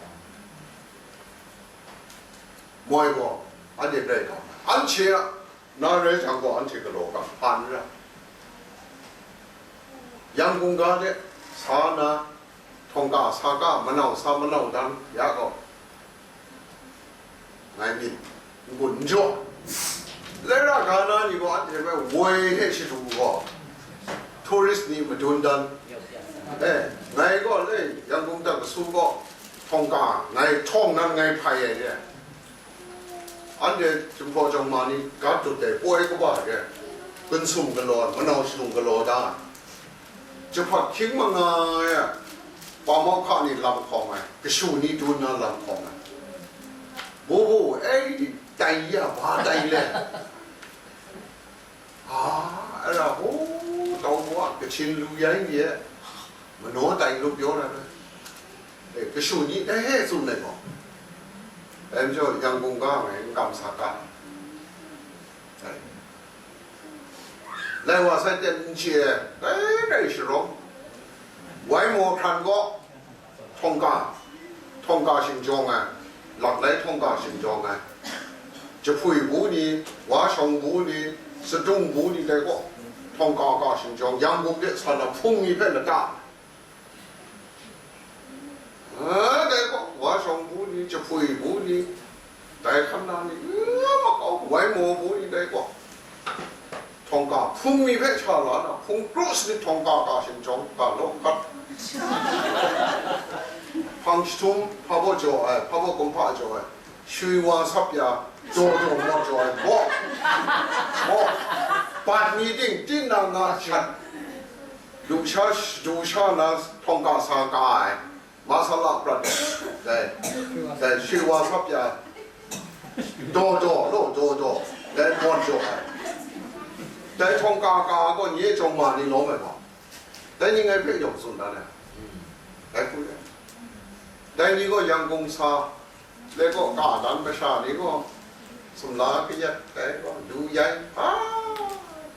Moi gaw, anhte rai ga, anhte a na rai jang gaw, anhte galaw ga, hpa n ra. Yangon ga de sa na, htawng ka sa ka, manau sa manau dan, ya gaw, ngai myit n-gun n jaw. Laira ga na ni gaw anhte hpe woi hte shadu gaw, tourist ni madun dan. E, ngai gaw le, Yangon dak kasu gaw, htawng ka, ngai htawng nan ngai hpai ai re. Anhte Jinghpaw Jawng ma ni gat dut ai poi kaba re, gun sum galaw, manau shadung galaw da ai. Jahpat hkying manga ai, pa mau hka ni lam hkawm ai, kashu ni dun na lam hkawm ai. Bu bu, e, tai ya, ba tai le. A, ara, hu, tau bu a, Kachin lu yai ni e, manaw tai lu pyaw na, e, kashu ni dai he tsun ai gaw. Dai majaw, Yangon ga ngai n kam sa ga. Lai wa sai ten n chye ai, dai rai sharawng, wai maw hkran gaw, htawng ka, htawng ka shing jawng ai, lak lai htawng ka shing jawng ai, jahpui bu ni, wa shawng bu ni, sadung bu ni dai gaw, htawng ka ka shing jawng, Yangon de sa na hpung ni hpe lata. Dai gaw, wa shawng bu ni, jahpui bu ni, dai hkan na ni, n makau, wai maw bu ni dai gaw, htawng ka hpung mi hpe sha la na, hpung kru sanit htawng ka ka shing jawng, ka law kat. Hpang jahtum, hpa baw jaw ai, hpa baw kumhpa jaw ai, shwi wa sap ya, daw daw mawt jaw ai, baw, baw, bat ni ting, tin na nga shat, lu sha, shadu sha na, htawng ka sa ka ai, masala prat, dai, dai, shwi wa sap ya, daw daw, law daw daw, dai, mawt jaw ai. Dai htawng ka ka gaw, nye jawng ma ni lawm ai gaw, Dai ni ngai hpe yawng tsun dan ai. Dai hku re. Dai ni gaw yang gumsa le gaw ka dan masha ni gaw sumla kayat, dai gaw lu yai hpa,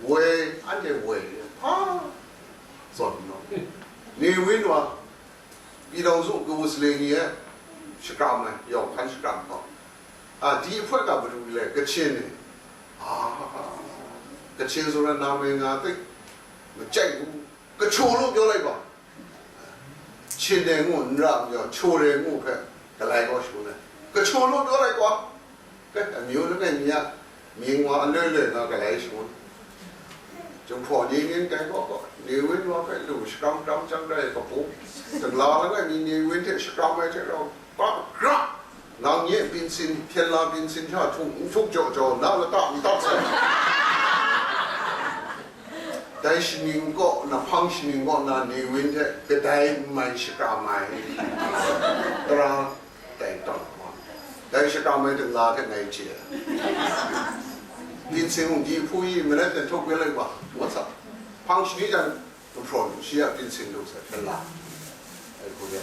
woi, anhte woi hpa zawn nna, Newin wa, ပြည်ထောင်စု ကဝူစလေ ni e shakram ai, yawng hkan shakram hkawm, a, di hpoi ga madu le, Kachin ni, a, Kachin zawn ai na mai nga, သိပ်မကြိုက်ဘူး, ကချိုလို့ပြောလိုက်ပါ. ချင်းတယ်ငုံ့ နရမျိုး ချိုတယ်ငုံ့ ဖက် ကလိုက်ကောရှုံးတယ် ကချိုလို့ပြောလိုက်ကွာ. ကဲ အမျိုးတစ်ဖက်ညီရ မြင်းဝါအလွဲ့လွဲ့ ငါကလိုက်ရှုံး ကျုံဖော်နေနေ တိုင်းကောကော နေဝင်းဝါဖက်လူ ရှကရမ်ကရမ် ကျမ်းတိုက် ကပူ တကလာလကညီ နေဝင်းထက် ရှကရမ်ဝဲထက်တော့ ပကရ နောင်ညက်ပင်စင် ဖျက်လာပင်စင် ထထုံထုံကြော်ကြော် နောက်လတမတတ်ဆန် ဒိုင်ရှင်ငင်ကော နဖန်းရှင်ငင်ကော နာနေဝင်းထက် ကဒိုင်မိုင်ရှကမိုင် တရာ တိုင်တောင် ဒိုင်ရှကမိုင် တကလာကနိုင်ချေ ပင်စင်ဒီဖူးကြီး မနက်နဲ့ထုတ်ပေးလိုက်ပါ what's up ဖန်းရှင်ကြီးက မဖျော်ဘူး ရှိရပင်စင်လို့ဆို ဖျက်လာ အဲကိုရ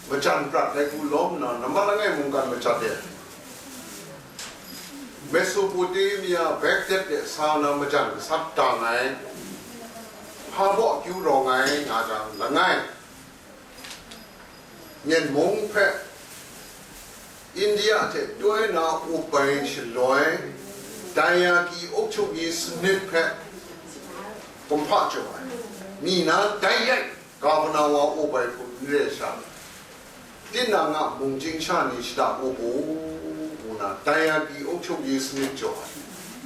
မကြံပရတ်တဲ့ကူလုံးနော် နမလငယ်မုန်ကမကြတဲ့ Mesopotamia Baghdad တဲ့ စာနာမကြံကစပ်တာငိုင်း ဟာပေါ့ကျူတော်ငိုင်းငါကြောင့်လငိုင်း မျက်မုံဖက် အိန္ဒိယထက်တွဲနာဥပိုင်ရှလွဲ တိုင်းရန်ပြည်အုပ်ချုပ်ရေးစနစ်ဖက် ကွန်ဖတ်ကျော်ပါ မိနာတိုက်ရိုက် ကာဗနာဝါအိုပိုင်ခုနရဲရှာ တိနာငါမုံချင်းချာနေရှတာအိုပိုမူနာ တိုင်းရန်ပြည်အုပ်ချုပ်ရေးစနစ်ကျော်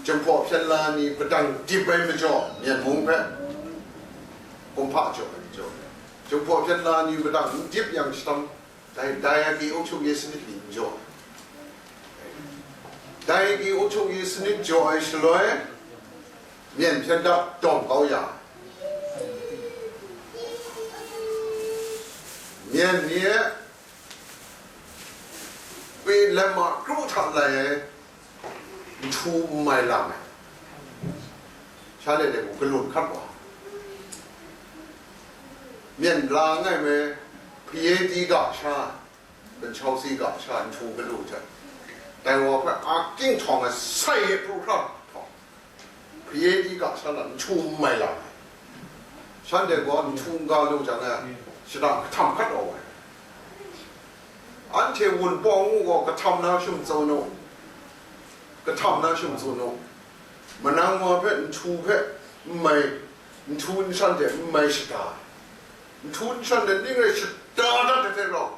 ကျင်ဖော်ဖြက်လာနေပတံဒစ်ပဲမကျော် မျက်မုံဖက် ကွန်ဖတ်ကျော်ပဲမကျော် ကျင်ဖော်ဖြက်လာနေပတံဒစ်ယံရှတံ တိုင်းတိုင်းရန်ပြည်အုပ်ချုပ်ရေးစနစ်ပြီးမကျော် တိုင်းရန်ပြည်အုပ်ချုပ်ရေးစနစ်ကျော်အရှလွဲ မျက်ဖြတ်တော့တောင်ကောင်းရ မျက်မြက်ပေးလက်မကရုထလာရဲ့ ထူမိုင်လာမယ်ရှားတယ်ကိုကလုတ်ခတ်ပါမျက်လာငိုက်မယ်ဖျေးတီးကရှား ပချောင်းစီကပ်ချာထူကလူချက်တိုင်ဝါဖက်အာကင်းထောင်အဆိုင်ရဲ့ပရူထထောင်ဖျေးဒီကပ်ဆန္ဒထူမိုင်လာဆန်းတဲ့ကောထူကပ်လို့ကြောင့်လည်းရှတာကထမ်ခတ်တော်ဝင်အန်ထေဝန်ပေါင်းကိုကထမ်နာရှုံစုံနုကထမ်နာရှုံစုံနုမနန်းဝါဖက်ထူဖက်မိုင်ထူဆန်းတဲ့မိုင်ရှတာထူဆန်းတဲ့နေ့ရှတာတတ်တဲ့တော့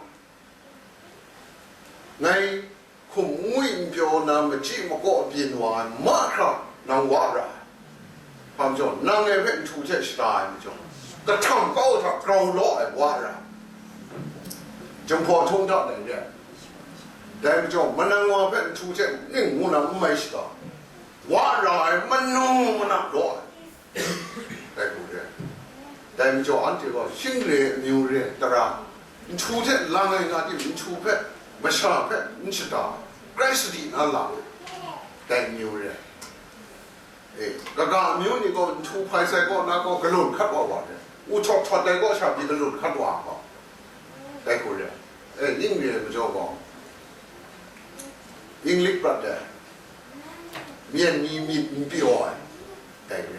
Ngai hkum ngwi n pyaw na machyi makaw byin wa ai mahkra nang wa ra ai. Hpa majaw, nang ngai hpe nhtu hte shada ai majaw, kahtang kau hta grau law ai wa ra ai. Jinghpaw htung hta dai re ai. Dai majaw, manang wa hpe nhtu hte ning ngu na n mai shada, wa ra ai, manu mana law ai. တိုက်ဖို့တဲ့တိုင်မကျော်အန်တီကရှင်းလေအမျိုးရဲတရာမထူတဲ့လမ်းငယ်ငါတိမထူဖက်မရှာဖက်မချတာကြိုက်စတီနာလာတိုင်မျိုးရဲအေးကကအမျိုးနေကောမထူဖိုင်ဆိုင်ကောနာကောကလွန်ခတ်ပါပါတယ်ဦးထောက်ထောက်တိုင်ကောရှာပြီးကလွန်ခတ်ပါပါတိုက်ကိုရဲအဲနင်းနေမကျော်ကောအင်္ဂလိပ်ပတ်တယ် မျက်နှီးမြစ်ပြောတိုင်ရ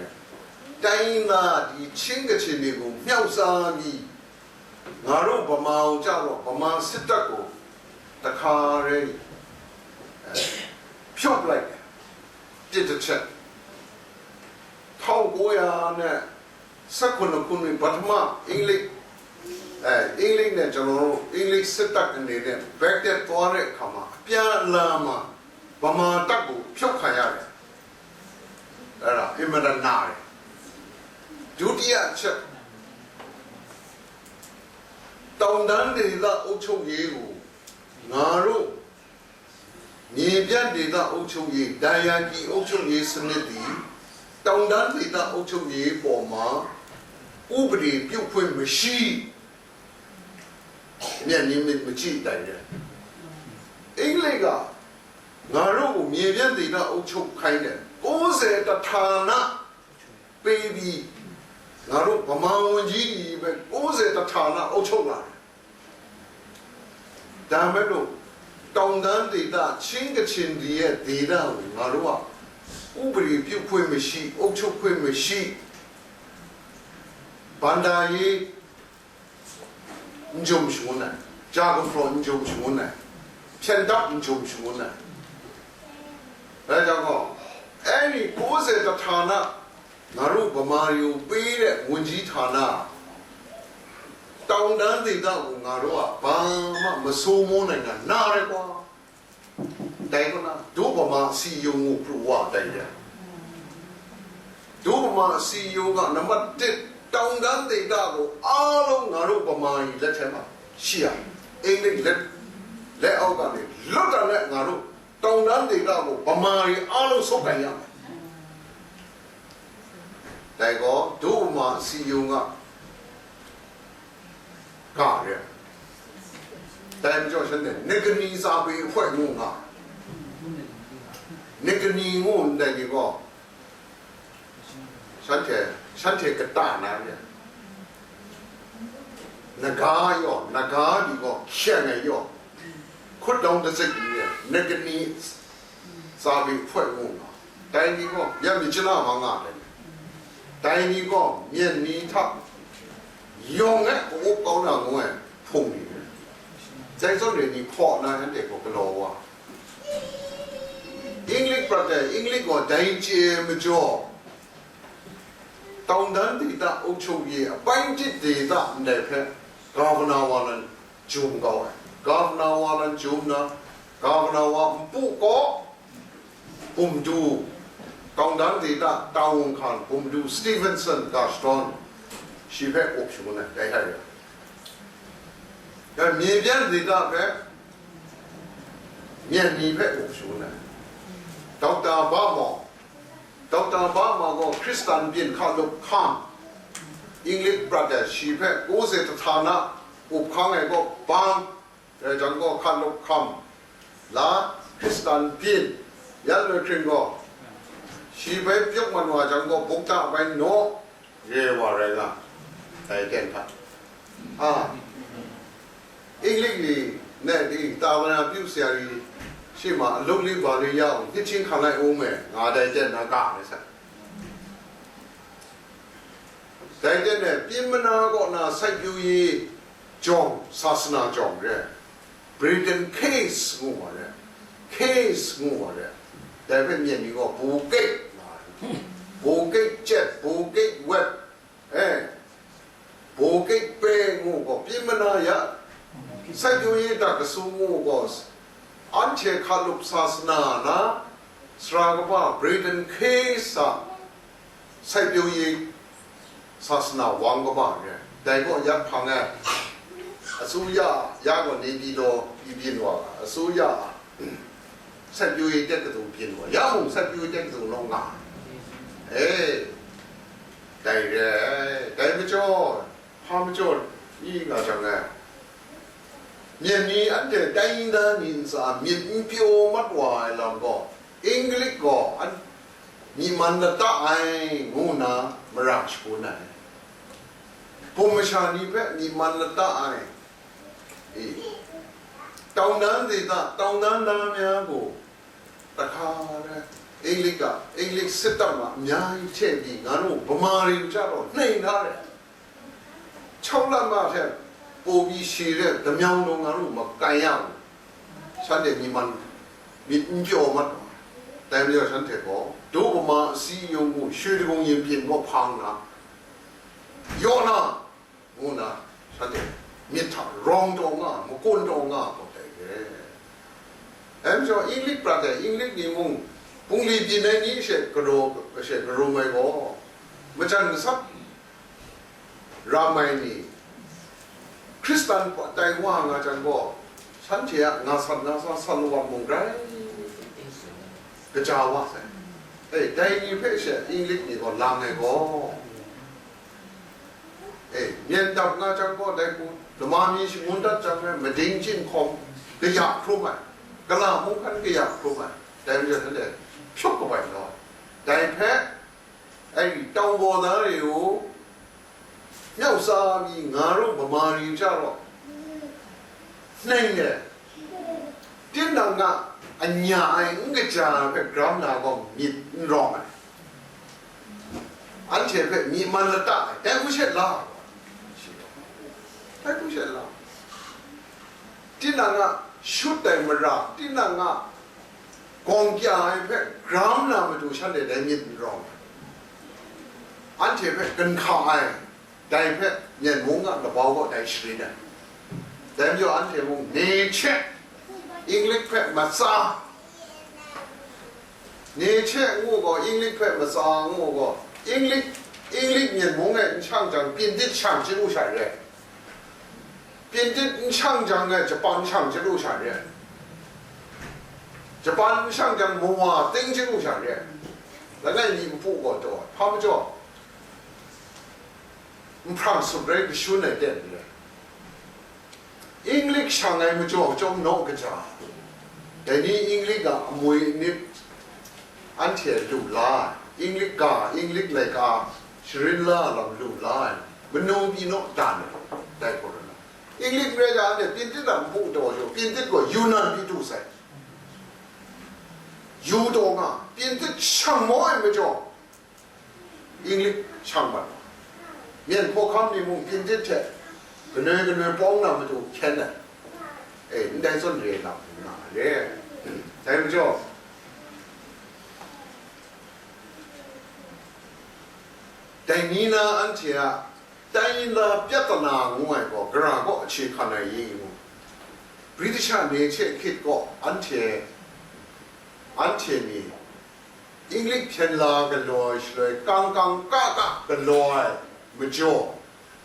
တိုင်းသားဒီချင်းကချင်တွေကိုမြှောက်စားပြီးငါတို့ဗမာကိုကြတော့ဗမာစစ်တပ်ကိုတခါရဲဖြုတ်လိုက်တယ်တစ်တစ်ချက်1900နဲ့19ခုနှစ်ပထမအင်္ဂလိပ်အဲအင်္ဂလိပ်နဲ့ကျွန်တော်တို့အင်္ဂလိပ်စစ်တပ်အနေနဲ့ဘက်တက်သွားတဲ့အခါမှာအပြန်အလှန်မှာဗမာတပ်ကိုဖြုတ်ခံရတယ်အဲ့ဒါအင်မတန်နာတယ်ဒုတိယအချက်တောင်တန်းဒေသအုပ်ချုပ်ရေးကိုငါတို့မြေပြန့်ဒေသအုပ်ချုပ်ရေးဒါယန်ကီအုပ်ချုပ်ရေးစနစ်သည်တောင်တန်းဒေသအုပ်ချုပ်ရေးပေါ်မှာဥပဒေပြုခွင့်မရှိမျက်နှာမကြည့်တိုင်တဲ့အင်္ဂလိပ်ကငါတို့ကိုမြေပြန့်ဒေသအုပ်ချုပ်ခိုင်းတယ်။ ကိုးဆယ်တစ်ဌာနပေးပြီး ငါတို့ဗမာဝန်ကြီးတွေပဲ ကိုးဆယ်တစ်ဌာနအုပ်ချုပ်လာတယ်။ ဒါပေမဲ့လို့ တောင်တန်းဒေသ ချင်းကချင်တွေရဲ့ဒေသကို ငါတို့ကဥပဒေပြုခွင့်မရှိ၊ အုပ်ချုပ်ခွင့်မရှိ၊ ဘဏ္ဍာရေး အုပ်ချုပ်မှုရှိနိုင်၊ ကြာကဖျော်အုပ်ချုပ်မှုရှိနိုင်၊ ဖြန့်တပ်အုပ်ချုပ်မှုရှိနိုင်။ ဒါကြောင့်တော့ အဲ့ဒီကိုးဆယ်တစ်ဌာန ငါတို့ဗမာတွေကိုပေးတဲ့ဝန်ကြီးဌာန တောင်တန်းဒေသကို ငါတို့ကဘာမှမစိုးမိုးနိုင်တာ နားရဲကွာ။ တိုင်ကနာ ဒုဗမာစီယုံကို ပြုတ်ဝါတိုင်တယ်။ ဒုဗမာစီယုံက နံပါတ်တစ် တောင်တန်းဒေသကို အားလုံး ငါတို့ဗမာတွေလက်ထဲမှာရှိရမယ်။ အင်္ဂလိပ်လက်လက်အောက်ကနေ လွတ်တာနဲ့ ငါတို့တောင်တန်းဒေသကို ဗမာတွေအားလုံး ဆုပ်ကိုင်ရမယ်။ တိုင်ကော ဒုဗမာစီယုံက ကရဲတိုင်ကြောင့်ရှင်နဲ့ နဂနီစာပေအဖွဲ့ကိုငါ နဂနီကိုတိုင်ဒီကော ရှမ်းထဲရှမ်းထဲကတနာရနဂါရောနဂါဒီကောရှန်ငယ်ရောခုတ်တောင်းတစိတ်ကြီးရနဂနီစာပေအဖွဲ့ကိုငါတိုင်ဒီကောရမြစ်ချနာမှာငါတယ်တိုင်ဒီကောမျက်နီထပ်ယုံနဲ့ကိုကောင်းတာငွေဖုန်နေတယ် ကျိုင်းစောင့်တွေဒီခေါ်နာဟန်တဲ့ကိုကလောဝါ English ပြတ်တဲ့အင်္ဂလိပ်ကိုဒိုင်းကျဲမကျော်တောင်တန်းဒေသအုပ်ချုပ်ရေးအပိုင်းတစ်ဒေသနဲ့ဖက် Governor ဝါလန်ဂျုံကောင်း Governor ဝါလန်ဂျုံနာ Governor ဝါပူကော Pumdu, Kaungdan Data, Tawung Khan, Pumdu, Stevenson, Gashton, shi hpe up shangun ai, dai hta e. Ya, Myen Byan Data hpe, Myen ni hpe up shangun ai. Doctor Ba Maw, Doctor Ba Maw gaw Hkristan byin hkalup hkam, English prat ai, shi hpe, ko se tahta na, up hkang ai gaw, bang, Dai jang gaw, hkalup hkam la, Hkristan byin, yan loi hkring gaw, shi bai pyawk man wa jang gaw, bukta bai naw, re wa rai nga, dai ten hta. A, English ni, ne di, ta wa na pyu sia ri, shi ma, aluk li ba li ya u, hpyi hkang lai u me, nga dai ten na ga, ne sa. Dai ten ne, pyin mana kaw na sai pyu yi, jawng, sasana jawng re, Britain case ngu wa re, case ngu wa re, dai hpe myen ni gaw Bukit nga ai, Bukit Jet, Bukit Wet, eh, Bukit Pe ngu gaw pyin mana ya, sai pyu yi dat kasu ngu gaw, anhte hkalup sasana na, sara kaba Britain case a, sai pyu yi, sasana wang kaba re, dai gaw ya hpang ai, asuya, ya gaw ni di law, i byin wa, asuya, sai pyu yi tet kadu byin wa, ya mung sai pyu yi tet kadu naw nga, e, dai re, dai majaw, hpa majaw, i nga jang ai, myen ni anhte tai nda ni ntsa myit n pyaw mat wa ai lam gaw, English gaw an, myi man lata ai, ngu nna mara shangun ai. Hpung masha ni hpe myi man lata ai. E, တောင်တန်းဒေသ, တောင်တန်းသားများကို, တခါတည်း, English က, English စစ်တပ်မှာ အများကြီးထည့်ပြီး ငါတို့ဗမာတွေကိုကျတော့ နှိမ်ထားတယ်။ ခြောက်လမ်းမထက်ပိုပြီးရှည်တဲ့ ဓမြောင်းလိုငါတို့မကိုင်ရဘူး။ ရှမ်းတွေညီမန်း မြစ်ပြောမှတ်ပါ။ တိုင်းပြောရှမ်းထဲပေါ် ဒို့ဗမာအစည်းအရုံးကို ရွှေတိဂုံရင်ပြင်တော့ဖောင်းတာ ရော့နာငုံနာ ရှမ်းထဲ မြစ်ထရောင်တော်ငါ မကွန်တော်ငါပေါ်တိုင်တယ်။ အဲကြောင့် English ပြတဲ့ English ညီမုံ ပုင်လီပြင်းနေနည်းရှေ့ကရောရှေ့ကရောမဲကောမချန်ကဆပ် ရမိုင်နီ ခရစ်စတန်တိုင်ဝါငါချန်ကော ရှမ်းထဲကငါဆတ်ငါဆတ်ဆတ်လဝတ်မုံတိုင်းကကြာဝါဆိုင်အဲတိုင်နီဖက်ရှေ့ English ညီကောလာငယ်ကောအဲမြန်တပ်ငါချန်ကောတိုင်ကူဓမ္မမီးရှိမွန်တပ်ချန်မဲမဒင်းချင်းခုံကရခုံးမိုင်ကလာမုန်ခန်ကရခုံးမိုင်တိုင်ဝါတဲ့ဖြုတ်ကပိုင်တော့ Dai hpe, ai, tau baw na re u, myau tsa mi nga ru, mama ri ja rawt, neng e, tinang a anya ai n kaja ai hpe gram na gaw myit n rawng ai, anhte hpe myi man lata ai, dai hku shet la, dai hku shet la, tinang a shut ai mara, tinang a gawng kya ai hpe gram na matu shanhte dai myit n rawng ai, anhte hpe gun hka ai, dai hpe Myen mung a labau gaw dai sharin ai. Dai majaw anhte mung, ne hte Inglik hpe matsa, ne hte ngu gaw, Inglik hpe matsa ngu gaw, Inglik, Inglik Myen mung e n shang jang, Pyintit shang chyalu sha re. Pyintit n shang jang e, Japan shang chyalu sha re. Japan n shang jang, Mawa ting chyalu sha re. Langai mi npu gaw taw, hpa majaw, nhprang sup rai kashun ai ten re. Inglik shang ai majaw chyawm naw kaja, dai ni Inglik a amwi nit anhte lu la ai, Inglik ga, Inglik laika sharin la lam lu la ai, manu pyi naw dan ai, dai hku rai na. Inglik rai ja anhte Pyintit a npu taw jaw, Pyintit gaw Yunnan pyi du sai. Yu taw nga, Pyintit shang maw ai majaw, Inglik shang mat. Myen hkawhkam ni mung Pyintit hte kanoi kanoi pawng na matu hkyen ai. E, ndai zawn re na, na re. Dai majaw, dai ni na anhte a tai la pyat na ngu ai gaw, gara kaw ahte hkan ai i ngu. British a ne hte hkrit gaw anhte, anhte ni Inglik hpyen la galaw ai shaloi, kang kang ka ka galaw ai majaw,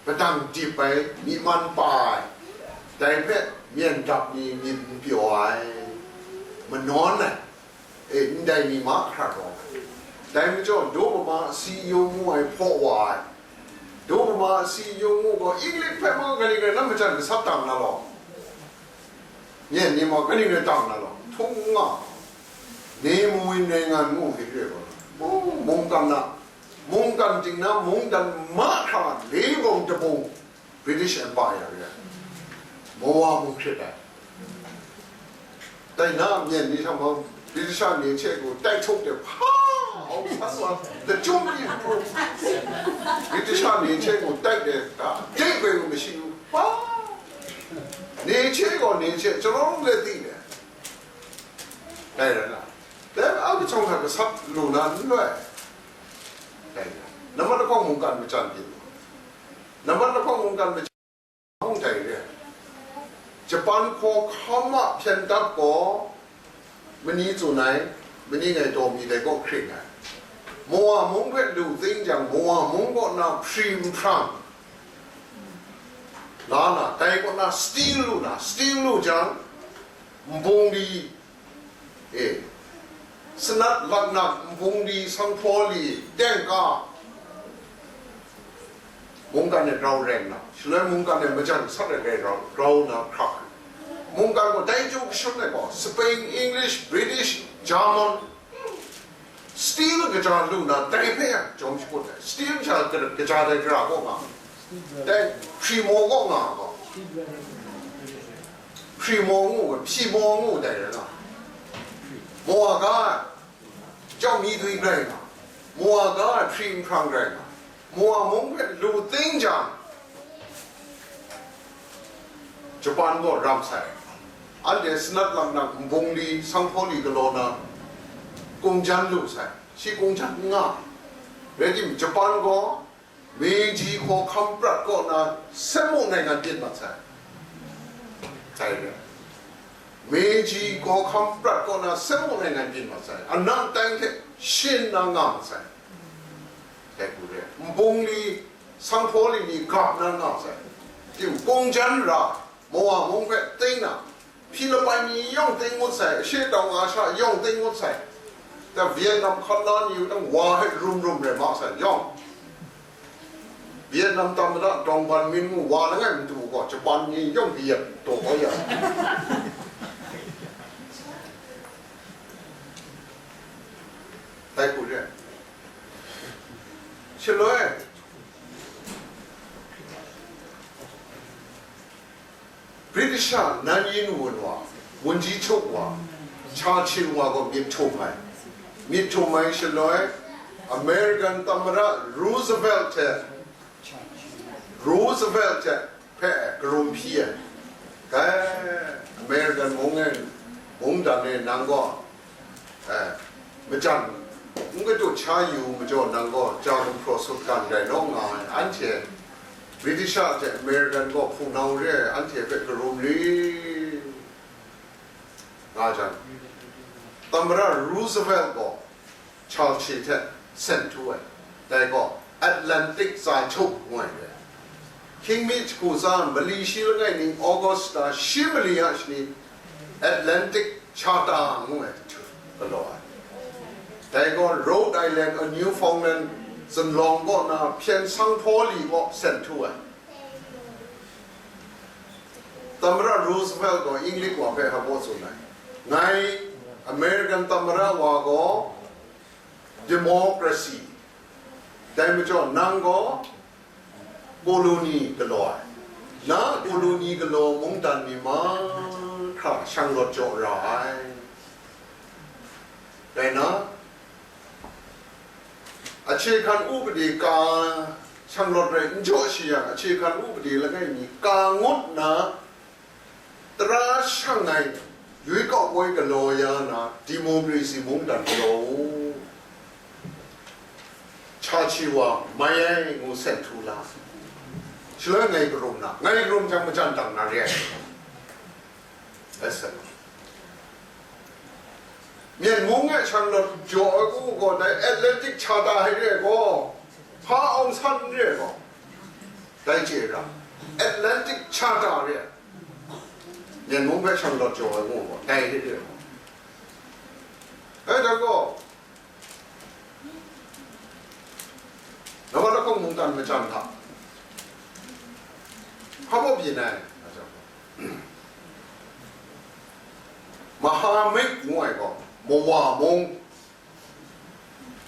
padang dip ai, myi man pa ai, dai hpe myen dap ni myit n pyaw ai, manawn ai, e, ndai mi mahkra rawng ai. Dai majaw, daw mama a si yu ngu ai hpaw wa ai, daw mama a si yu ngu gaw, Inglik hpe mung kaning rai nna majan gasap dang na law, myen ni ma kaning rai dang na law, htung nga, ni mawin rai nga ngu hkrit re gaw, mung, mungkan na, mungkan ting na, mungdan mahkra le bawng dabung, British Empire re ai, Mawa mung hkrit ai. Dai na myen ni hta mung, British a ne hte gaw tai htuk de, hpa! Au san wa, lachyum ni hkru. British a ne hte gaw tai de, da, dai goi gaw mashi u, hpa! Ne hte gaw ne hte, chyarawng le di de. Dai rai na. Dai a kachyawng hta gasap lu na n loi. Dai na. Nambat lahkawng mungkan majan byin. Nambat lahkawng mungkan majan. Hpung dai re ai. Japan hkawhkam a hpyen dap gaw, mani tsun ai, mani ngai taw mi dai kaw hkring ai. Mawa mung hpe lu ting jang, Mawa mung kaw na hpri nhprang la na, dai kaw na steel lu na, steel lu jang, nbung li, e, sanat laknak, nbung li, sanghpaw li, tengka, mungkan e rau reng na, shaloi mungkan e majan sat ai rai rau, rau na hkrak. Mungkan gaw dai chyu kashun ai gaw, Spain, English, British, German, steel kaja lu na, dai hpe yang jawm shakut ai. Steel kaja, kaja dai gara kaw nga, dai hpri maw kaw nga gaw, hpri maw ngu, hpyi maw ngu dai rai nga. Mawa ga ai, jau mi dwi rai nga, Mawa ga ai hpri nhprang rai nga, Mawa mung hpe lu ting jang, Japan gaw ram sai. Anhte sanat laknak nbung li, sanghpaw li galaw na, kungjan lu sai. Shi kungjan n nga. Rai tim, Japan gaw Meiji hkawhkam prat kaw na, Senmu naingan byin mat sai. Dai re. Meiji hkawhkam prat kaw na, Senmu naingan byin mat sai. Anang tai hte shin na nga mat sai. Dai hku re. Nbung li, sanghpaw li ni gap na nga sai. Tim, kungjan ra, Mawa mung hpe ting na, Philippine ni yawng ting ngut sai, Ashe Daw Asha yawng ting ngut sai. Da Vietnam hkan la ni nang wa hpe rum rum rai ma sai, yawng. Vietnam tam mada Dong Van Min ngu wa langai matu gaw, Japan ni yawng Viet taw kau ya. Dai hku re. sha nan yin wun wa, wunji chup wa, Churchill wa gaw myit htum ai. Myit htum ai shaloi, American Tamara Roosevelt hte, Roosevelt hte hpe karum hpyi ai. Kai, American mung e, mungdan e nang gaw, eh, majan n kadu cha yu majaw, nang gaw ja gumhpraw sutgan rai naw nga ai, anhte British hte American gaw hpunau re ai, anhte hpe karum li nga jang, Tamara Roosevelt gaw Churchill hte sen htu ai. Dai gaw Atlantic Za Hkyuk ngu ai re. Hkying mi jahku tsa mali shi langai ning Augusta shi mali a shani Atlantic Charter ngu ai htu galaw ai. Dai gaw Rhode Island, a Newfoundland zunlawng kaw na hpyen sanghpaw li kaw sen htu ai. Tamara Roosevelt gaw English wa hpe hpa tsun ai. Ngai American Tamara wa gaw democracy, dai majaw nang gaw colony galaw ai. Na colony galaw mungdan ni mahkra shanglawt jaw ra ai. Dai na, အခြေခံဥပဒေ ka shanglawt rai n jaw shi yang, အခြေခံဥပဒေ langai mi ka ngut na, tara shang ai, ရွေးကောက်ပွဲ galaw ya na, democracy mungdan galaw u. Churchill wa mai ai ngu sen htu la. Shaloi ngai karum na, ngai karum jang majan dang na re ai. Ai sa. Myen mung e shanglawt jaw ai u gaw, dai Atlantic Charter hpe re ai gaw, hpa Aung San re ai gaw, dai chye ra, Atlantic Charter re ai. Myen mung hpe shanglawt jaw ai ngu gaw, dai hte re ai gaw. Dai hta gaw, Nambat lahkawng mungdan majan hta, hpa baw byin ai, Mahamik ngu ai gaw, Mawa mung,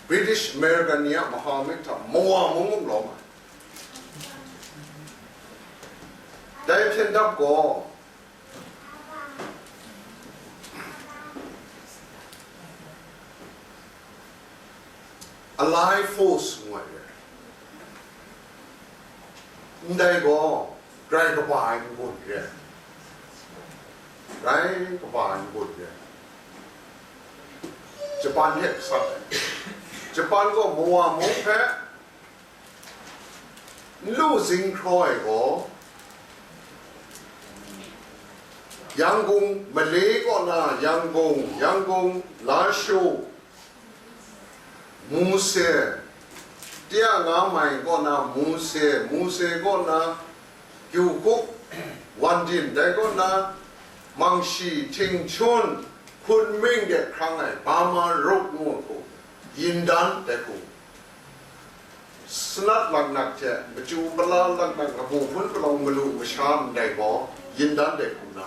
British American ni a Mahamik hta Mawa mung mung lawm ai. Dai hpyen dap gaw, Allied force ngu ai re. Ndai gaw, grai kaba ai n-gun re. Grai kaba ai n-gun re. Japan hte gasat ai. Japan gaw Mawa mung hpe n lu zing hkraw ai gaw, Yangon, Malay kaw na Yangon, Yangon, Lashio, Muse, Tia Nga Mai kaw na Muse, Muse kaw na Gyuhkuk, Wandin, dai kaw na Mangshi, Tingchun, Kunming de hkrang ai Burma Road ngu ai hku, Yindan dai hku, Sanat laknak hte machyu pala laknak, lamu hpun palawng malu masha ndai gaw, Yindan dai hku na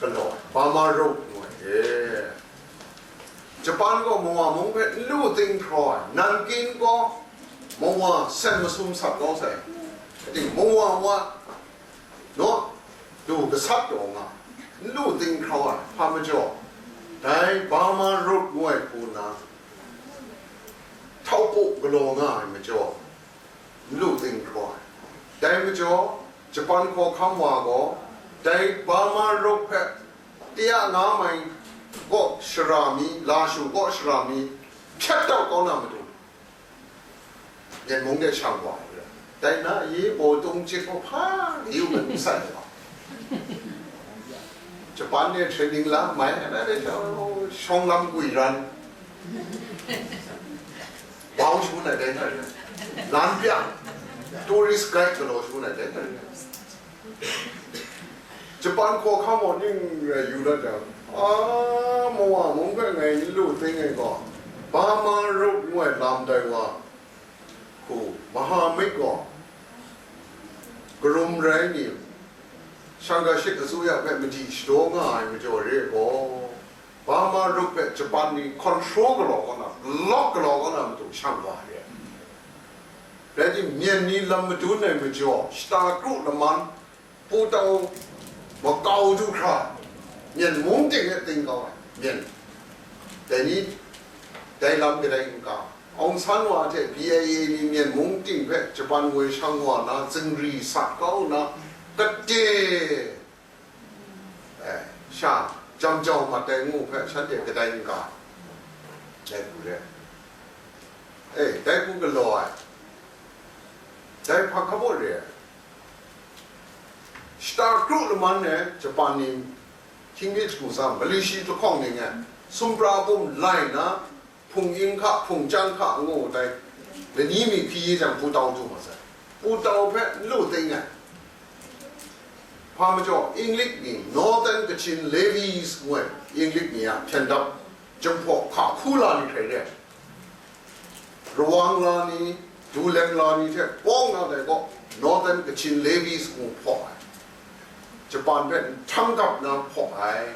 galaw ai, Burma Road ngu ai e. Japan gaw Mawa mung hpe n lu ting hkraw ai, Nankin gaw Mawa sen masum sat kau sai. Ating Mawa wa naw, du gasat taw nga, n lu ting hkraw ai, hpa majaw, dai Burma Road ngu ai hku na, htau paw galaw nga ai majaw, n lu ting hkraw ai. Dai majaw, Japan hkawhkam wa gaw, dai Burma Road hpe Tia Nga Mai kaw shara mi, Lashio kaw shara mi, hpyat tau kau na matu, Myen mung de shang wa ai. Dai na, yi baw tung chik gaw hpa yu mat n sai wa. Japan de training la mai, na de shawng lam gwi ran. Bau shu na dai na re. Lan pya. Tourist guide galaw shu na dai na re. Japan hkawhkam gaw ning rai yu dat jang, a, Mawa mung hpe ngai n lu ting ai gaw, Burma Road ngu ai lam dai wa hku, Mahamik gaw, karum rai ni, Shangkashik asuya hpe madi shadaw nga ai majaw re ai gaw, Burma Road hpe Japan ni control galaw kau na, block galaw kau na matu shang wa re ai. Rai timung, myen ni lam madun ai majaw, shata kru laman, Putau makau du hkra, Myen mung ting e ting kau ai, Myen, dai ni, dai lam kadai n ka, Aung San wa hte B I A ni Myen mung ting hpe Japan ngoi shang wa na, zingri sat kau na, kade, eh, sha, jam jau mat ai ngu hpe shanhte kadai n ka, dai hku re, eh, dai hku galaw ai, dai hpa hkabaw re ai. Shata kru laman e Japan ni hkying mi hku tsam, mali shi lahkawng ning e, sumra bum lai na, hpung ing hka, hpung chyang hka ngu dai, lani mi hpyi jang, Putau du ma sai. Putau hpe n lu ting ai. Hpa majaw, Inglik ni, Northern Kachin Levies ngu ai, Inglik ni a hpyen dap, Jinghpaw hka hku la ni hkrai re ai. Rawang la ni, Dulem la ni hte pawng na dai gaw, Northern Kachin Levies ngu hpaw ai. Japan hpe nhtang gap na hpaw ai.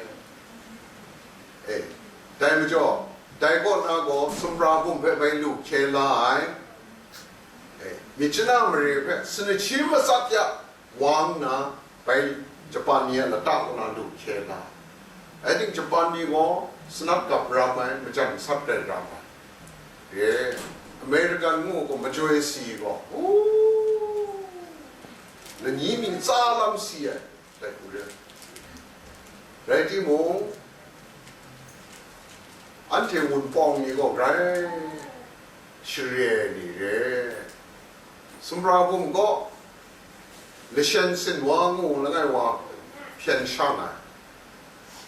E, dai majaw, dai kaw na gaw sumra bum hpe bai lu hkye la ai. E, myit chana mare hpe sanit shi matsat ya, wa nna, bai Japan ni a lata kaw na lu hkye la ai. Rai ting, Japan ni gaw sanat gap ram ai, majan sat rai ram ai. Re, American ngu gaw majoi si gaw, u, lani mi tsa lam si ai, dai hku re. Rai timung, anhte Wunpawng ni gaw grai share ai ni re. Sumra bum gaw, Lashen Sinwa ngu langai wa hpyen shang ai.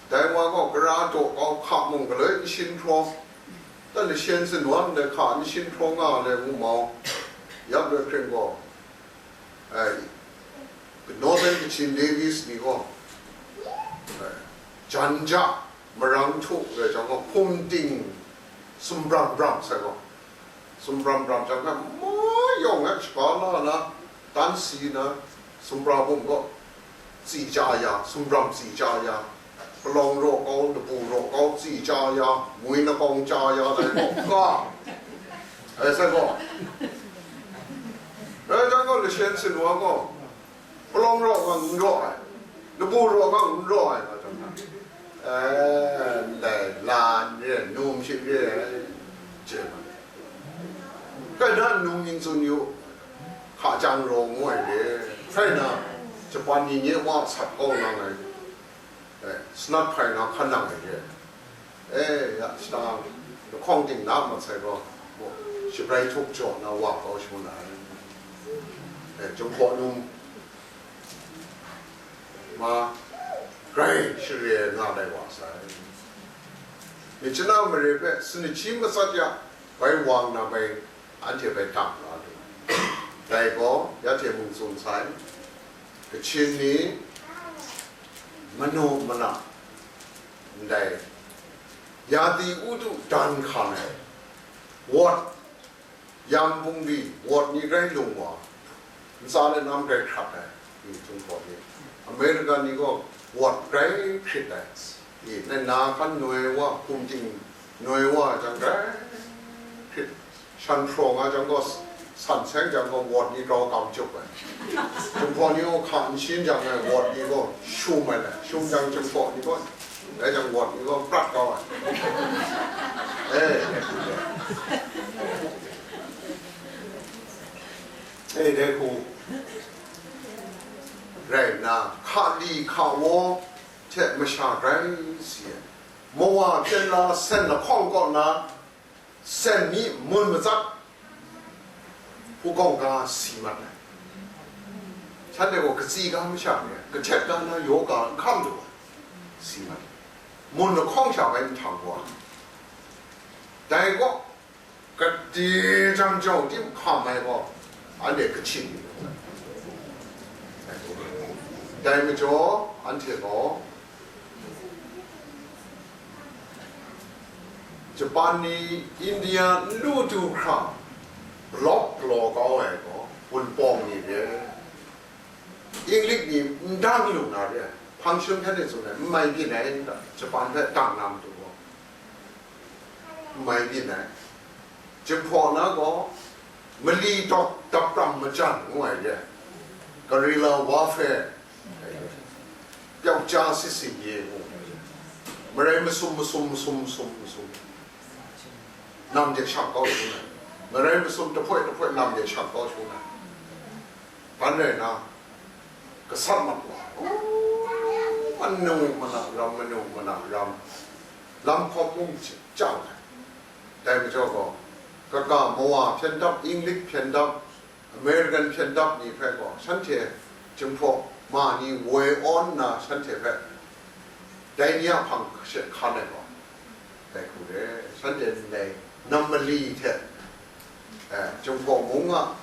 Dai wa gaw gara daw kau hka mung galoi n shin hkraw, dan Lashen Sinwa ndai hka n shin hkraw nga ai ngu mau. Yap loi hpring gaw, ai, Northern Kachin Levies ni gaw, ai, jan ja, marang htu rai jang gaw, hkum ting sumram ram sai gaw, sumram ram jang gaw, ma yawng ai shaga la na, dan si na, sumra bum gaw, tsi ja ya, sumram tsi ja ya, palawng raw kau, labu raw kau, tsi ja ya, mui nakawng ja ya, dai gaw, ka, ai sai gaw, rai jang gaw, Lashen Sinwa gaw, palawng raw nga n raw ai, labu raw nga n raw ai, nga tawn na, eh, ndai la n re, num shi re ai, je ma. Kai na num ning tsun yu, hka jang raw ngu ai re, hkrai na, Japan ni nye wa sat kau nang ai, eh, sanat hpai na hkan nang ai re. E, ya, shata lahkawng ting na mat sai gaw, shabrai htuk jaw na wa kau shangun ai. E, Jinghpaw num ma grai share nga lai wa sai. Myit chana mare hpe sanit shi matsat ya, bai wa nna bai anhte bai dang la lu. Dai gaw, ya hte mung tsun sai, Kachin ni manu mana ndai, ya di u du dan hkang ai, wawt, yam bungli wawt ni rai lung wa, ntsa le nam rai hkrat ai, ni Jinghpaw ni, America ni gaw wawt rai hkrit ai, i, na, na hkan noi wa, hkum ting noi wa jang rai hkrit, shan hpraw nga jang gaw, san seng jang gaw, wawt ni grau kam chyup ai. Jinghpaw ni gaw hka n shin jang ai, wawt ni gaw shum ai, shum jang Jinghpaw ni gaw, dai jang wawt ni gaw prat kau ai. E, e, dai hku rai nna, hka li hka waw hte masha grai si ai. Mawa pyen la sen lahkawng kaw na, sen mi mun matsat, hpung ga si mat ai. Shanhte gaw katsi ga masha ni, kahtet ga na yaw ga n hkam lu ai, si mat ai. Mun lahkawng sha bai nhtang wa, dai gaw, kade jang jau tim hkam ai gaw, anhte Kachin ni. Dai majaw, anhte gaw, Japan ni India n lu du hkra, block galaw kau ai gaw, Wunpawng ni re, Inglik ni n dang lu na re, hpang shanhte ni tsun ai, n mai byin ai, Japan hpe dang na matu gaw, n mai byin ai. Jinghpaw na gaw, mali dawk dap ram majan ngu ai re, guerrilla warfare, Pyau ja sit sin ye ngu, marai masum masum masum masum masum, nam de shang kau shu na, marai masum dahpoi dahpoi nam de shang kau shu na, ban rai na, gasat mat wa, manu mana ram, manu mana ram, lam hkawm mung chyang ai. Dai majaw gaw, kaga mawa hpyen dap, Inglik hpyen dap, American hpyen dap ni hpe gaw, shanhte Jinghpaw ma ni woi awn nna shanhte hpe dai ni a hpang she hkan ai gaw, dai hku re, shanhte ndai nam mali hte, eh, Jinghpaw mung a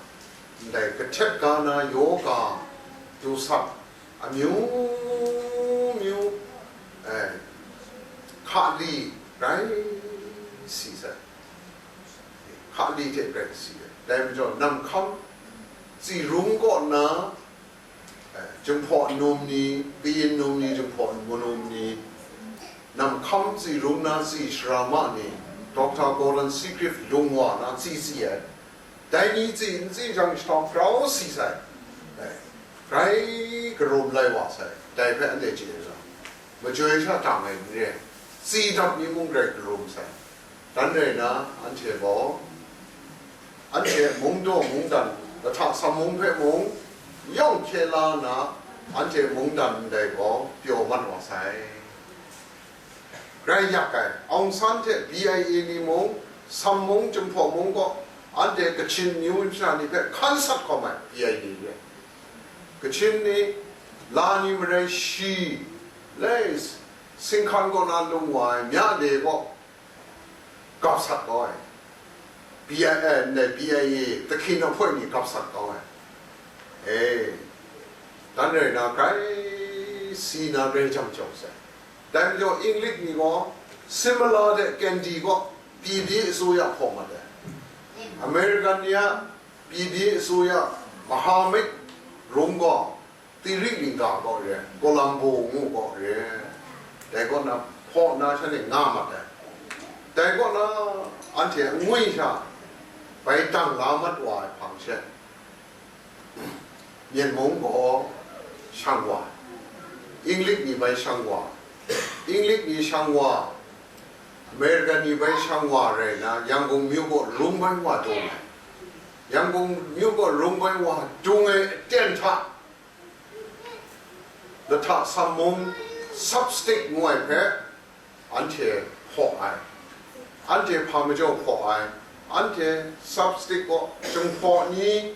ndai kahtet ga na yaw ga, du sak, amyu myu, eh, hkali rai si sai, hkali hte rai si ai. Dai majaw, namhkam tsi rung kaw na, eh, Jinghpaw num ni, kayin num ni, Jinghpaw num ni, namhkam tsi rung na tsi sara ma ni, Doctor Gordon Seagrave lung wa na tsi tsi ai. Dai ni tsi n tsi jang, shtawng grau si sai, dai, grai karum lai wa sai, dai hpe anhte chye ai lam, majoi sha dang ai n re ai, tsi dap ni mung grai karum sai. Dan rai na, anhte gaw, anhte mungdaw mungdan, lahta sam mung hpe mung, yawng hkye la nna, anhte mungdan ndai gaw pyaw mat wa sai. Rai yak ai, Aung San hte B I A ni mung, Sam mung, Jinghpaw mung gaw, anhte Kachin amyu masha ni hpe hkan sat hkawm ai, B I A ni re. Kachin ni, la ni marai shi, le, Singhkan kaw na lung wa ai, mya de gaw, gap sat kau ai, B I A, ndai B I A, tahkyin ahpoi ni gap sat kau ai, e, dan rai na, grai si na, grai jang jau sai. Dai majaw, Inglik ni gaw, Simla de Kandy gaw, P B A အစိုးရ hpaw mat ai. American ni a P B A အစိုးရ မဟာမိတ်ရုံး gaw, Thiri Lingga kaw re, Colombo ngu kaw re, dai kaw na hpaw na shanhte nga mat ai. Dai kaw na anhte angwi sha bai dang la mat wa ai hpang she, Myen mung gaw shang wa, Inglik ni bai shang wa, Inglik ni shang wa, American ni bai shang wa rai na, Yangon myu gaw rung bai wa dung ai. Yangon myu gaw rung bai wa dung ai aten hta, lahta sam mung, Sub Stick ngu ai hpe anhte hpaw ai. Anhte hpa majaw hpaw ai? Anhte Sub Stick gaw Jinghpaw ni,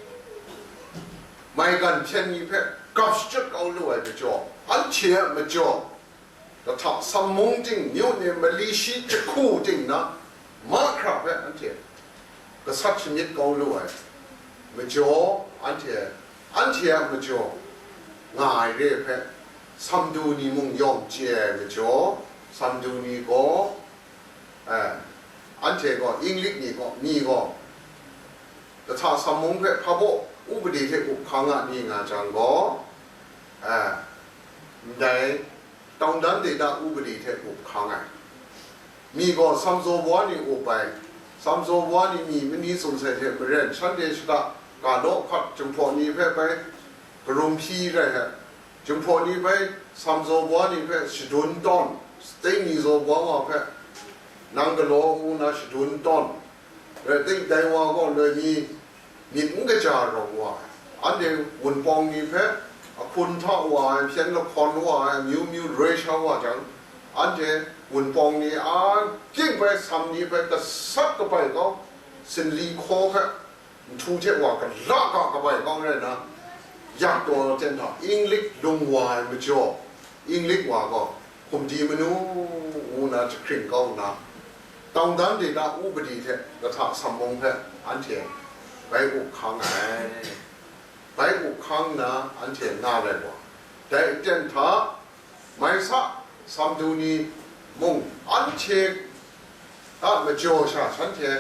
maigan hpyen ni hpe gap shachyut kau lu ai majaw, anhte a majaw, lahta sam mung ting, myu ni mali shi jahku ting na, mahkra hpe anhte gasat shamyit kau lu ai majaw, anhte, anhte a majaw nga ai re ai hpe, Samdu ni mung yawng chye ai majaw, Samdu ni gaw, eh, anhte gaw, Inglik ni gaw, mi gaw, lahta sam mung hpe hpa baw upadi hte up hkang a ni nga jang gaw, eh, ndai တောင်တန်းဒေသဥပဒေ hte up hkang ai. Mi gaw Samzaw wa ni up ai. Samzaw wa ni mi mani tsun sai hte maren, shanhte shada ga law hkat Jinghpaw ni hpe bai karum hpyi rai ai. Jinghpaw ni bai Samzaw wa ni hpe shadun tawn, State Mizaw wa wa hpe, nang galaw ngu na shadun tawn, rai tim, dai wa gaw loi mi myit n kaja rawng wa ai, anhte Wunpawng ni hpe ahkun hta wa ai, hpyen lahkawn wa ai, amyu myu roi sha wa jang, anhte Wunpawng ni a kying bai, Sam ni bai gasat kabai kau, Sinli hkaw hpe nhtu hte wa gala ga kabai kau rai na, yak taw ten hta Inglik lung wa ai majaw, Inglik wa gaw hkum di manu ngu na jahkring kau nna, တောင်တန်းဒေသဥပဒေ hte lahta sam mung hpe anhte bai up hkang ai. Bai up hkang nna anhte nga rai wa, dai aten hta, mai sa, Samdu ni mung anhte a majaw sha shanhte,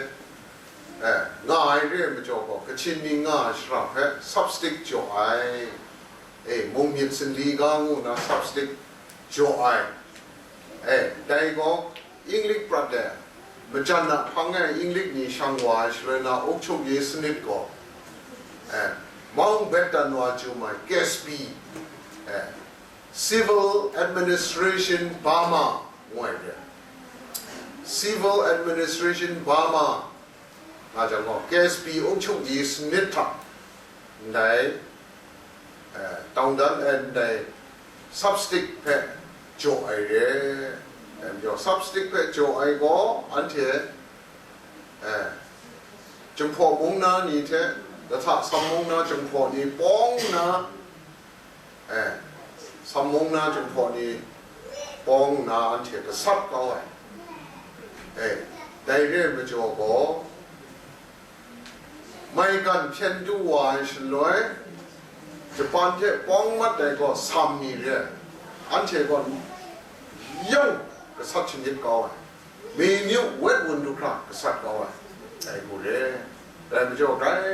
eh, nga ai re ai majaw gaw, Kachin ni nga ai shara hpe Sub Stick jaw ai, eh, mung myit sinli ga ngu na Sub Stick jaw ai, eh, dai gaw Inglik prat ai, majan a hpang e Inglik ni shang wa ai shaloi na, Auk Chuk Ye Sanit gaw, eh, Mountbatten wa chyu ai, Gaspee, eh, Civil Administration Burma ngu ai re. Civil Administration Burma nga jang gaw, K S B အုပ်ချုပ်ရေး စနစ်ထက် ndai, eh, တောင်တန်း eh, ndai substick ဖက်ကျော် ai re. Em yo substick ဖက်ကျော် ai gaw, anhte, eh, Jinghpaw mung na ni hte, lahta Sam mung na Jinghpaw ni pawng na, eh, Sam mung na Jinghpaw ni pawng na anhte gasat kau ai. Eh, dai re ai majaw gaw, maigan hpyen du wa ai shaloi, Japan hte pawng mat ai gaw Sam ni re ai, anhte gaw yawng gasat shanit kau ai, mi myu wet wun du hkra gasat kau ai, dai hku re. Dai majaw grai,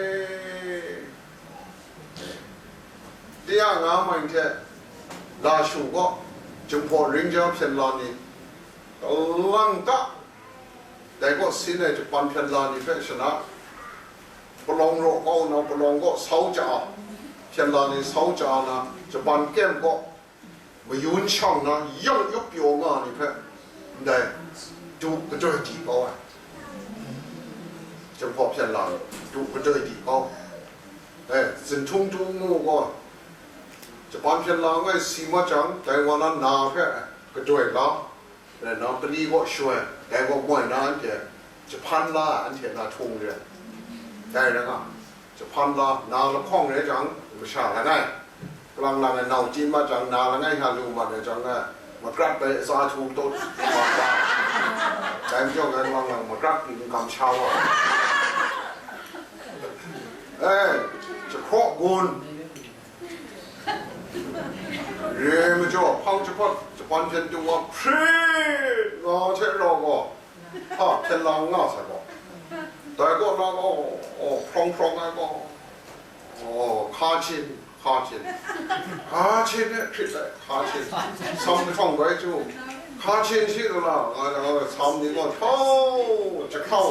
tia nga mai hte la shu gaw, Jinghpaw ring ja hpyen la ni, kalang ta, dai gaw sin ai Japan hpyen la ni hpe shana, palawng raw kau na, palawng gaw sau ja, hpyen la ni sau ja na, Japan kem gaw mayun shang na, yang yup pyaw nga ni hpe, ndai du gadoi di kau ai. Jinghpaw hpyen la du gadoi di kau. Eh, zinhtung tu ngu gaw, Japan hpyen la ngai si ma jang, dai wa na na hpe gadoi la, rai nna, pali gaw shawoi, dai gaw moi na anhte jahpan la ai, anhte na htung re. Dai rai nga, jahpan la, na lahkawng rai jang, masha langai, kalang lang ai nau chyin ma jang, na langai hkra lu mat ai jang, eh, magrat bai tsa htu taw, dai majaw ngai kalang lang magrat pyi n kamsha wa. Eh, jahkraw gun, re ai majaw, hpang jahpawt, Japan hpyen du wa hprit nga hte rau gaw, hpa hpyen lang nga sai gaw, dai kaw na gaw, oh, hprawng hprawng ai gaw, oh, hka hkyin, hka hkyin, hka hkyin e hkrit ai, hka hkyin, sam kahtawng bai chyu, hka hkyin shi lu na, nga jang gaw, sam ni gaw, htau, jahkrau,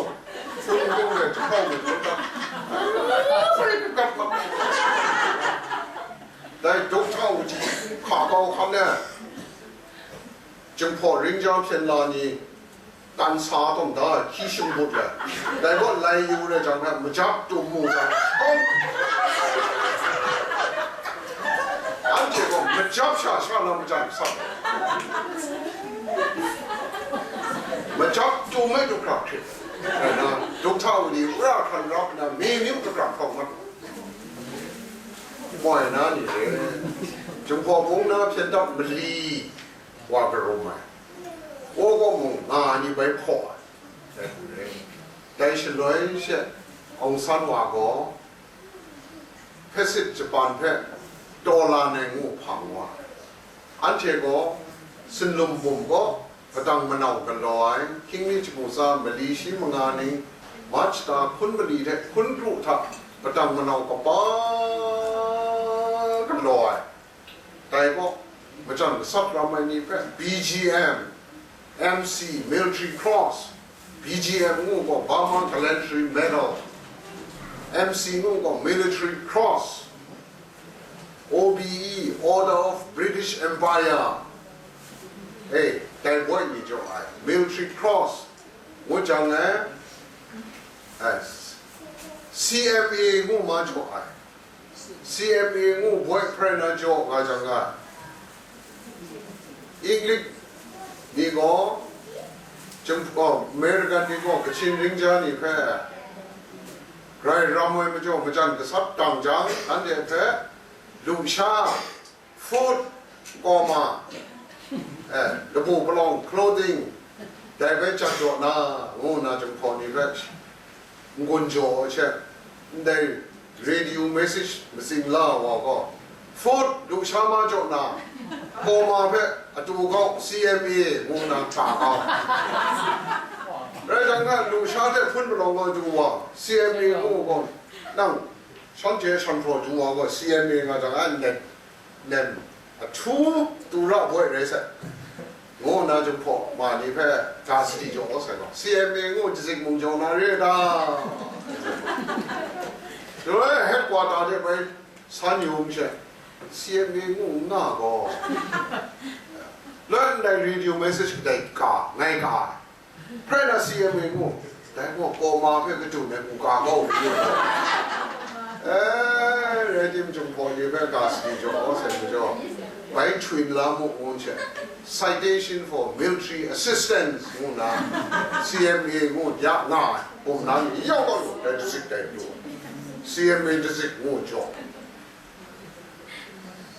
hpung hpung e jahkrau majaw dat, dai duk htau ji, hka kau hkan e, Jinghpaw ring ja hpyen la ni, kan sa tawn da, hki shing but le, dai gaw lai yu re jang hpe, majap tum mu jang, oh! Anhte gaw majap sha sha na majan sat, majap tum ai du hkra hkrit, rai na, duk htau ni wora hkran rap nna, mi myu dakram hkawng mat, moi na ni re, Jinghpaw mung na hpyen dap mali wa karum ai, Kaw kaw mung nga ai ni bai hpaw ai, dai hku re. Dai shaloi she, Aung San wa gaw, Fascist Japan hpe taw lan ai ngu hpang wa ai. Anhte gaw, Sinlum bum gaw, padang manau galaw ai, hkying mi shagu tsa mali shi manga ning, March ta hpun mali hte hpun kru hta padang manau kaba galaw ai. Dai gaw, majan gasat ram ai ni hpe B G M, M C, Military Cross, B G M ngu gaw Burma Gallantry Medal, M C ngu gaw Military Cross, O B E, Order of British Empire, eh, dai boi ni jaw ai, Military Cross, ngu jang e, eh, C M A ngu ma jaw ai, C M A ngu boi hprai na jaw nga jang nga, English ni gaw, Jum-, oh, American ni gaw Kachin ring ja ni hpe grai ram ai majaw, majan gasat dang jang, anhte hpe lusha, food, kawma, eh, labu palawng, clothing, dai bai jan jaw na, ngu nna Jinghpaw ni hpe n-gun jaw ai hte, ndai radio message matsing la wa gaw, food lusha ma jaw na, kawma hpe atu kau C M A ngu nna hta kau. Rai jang na, lusha hte hpun palawng gaw du wa, C M A ngu gaw, nang shanhte shanhpraw du wa gaw, C M A nga jang a, ndai nem, ahtu tu ra boi rai sai, ngu nna Jinghpaw ma ni hpe ga sadi jaw sai gaw, C M A ngu jazik mung jaw na re ai ta? Shaloi headquarter de bai san yu myit she, C M A ngu n nga gaw, loi ndai radio message kadai ka, ngai ka ai. Hprai na C M A ngu, dai gaw kawma hpe kadun ai u ka kau u, eh, rai timung, Jinghpaw ni hpe ga sadi jaw, sai majaw, bai htwin la mu ngu n hte, citation for military assistance ngu na, C M A ngu ya nga ai, kum na ni yau kau lu, dai dazik dai du, C M A dazik ngu jaw.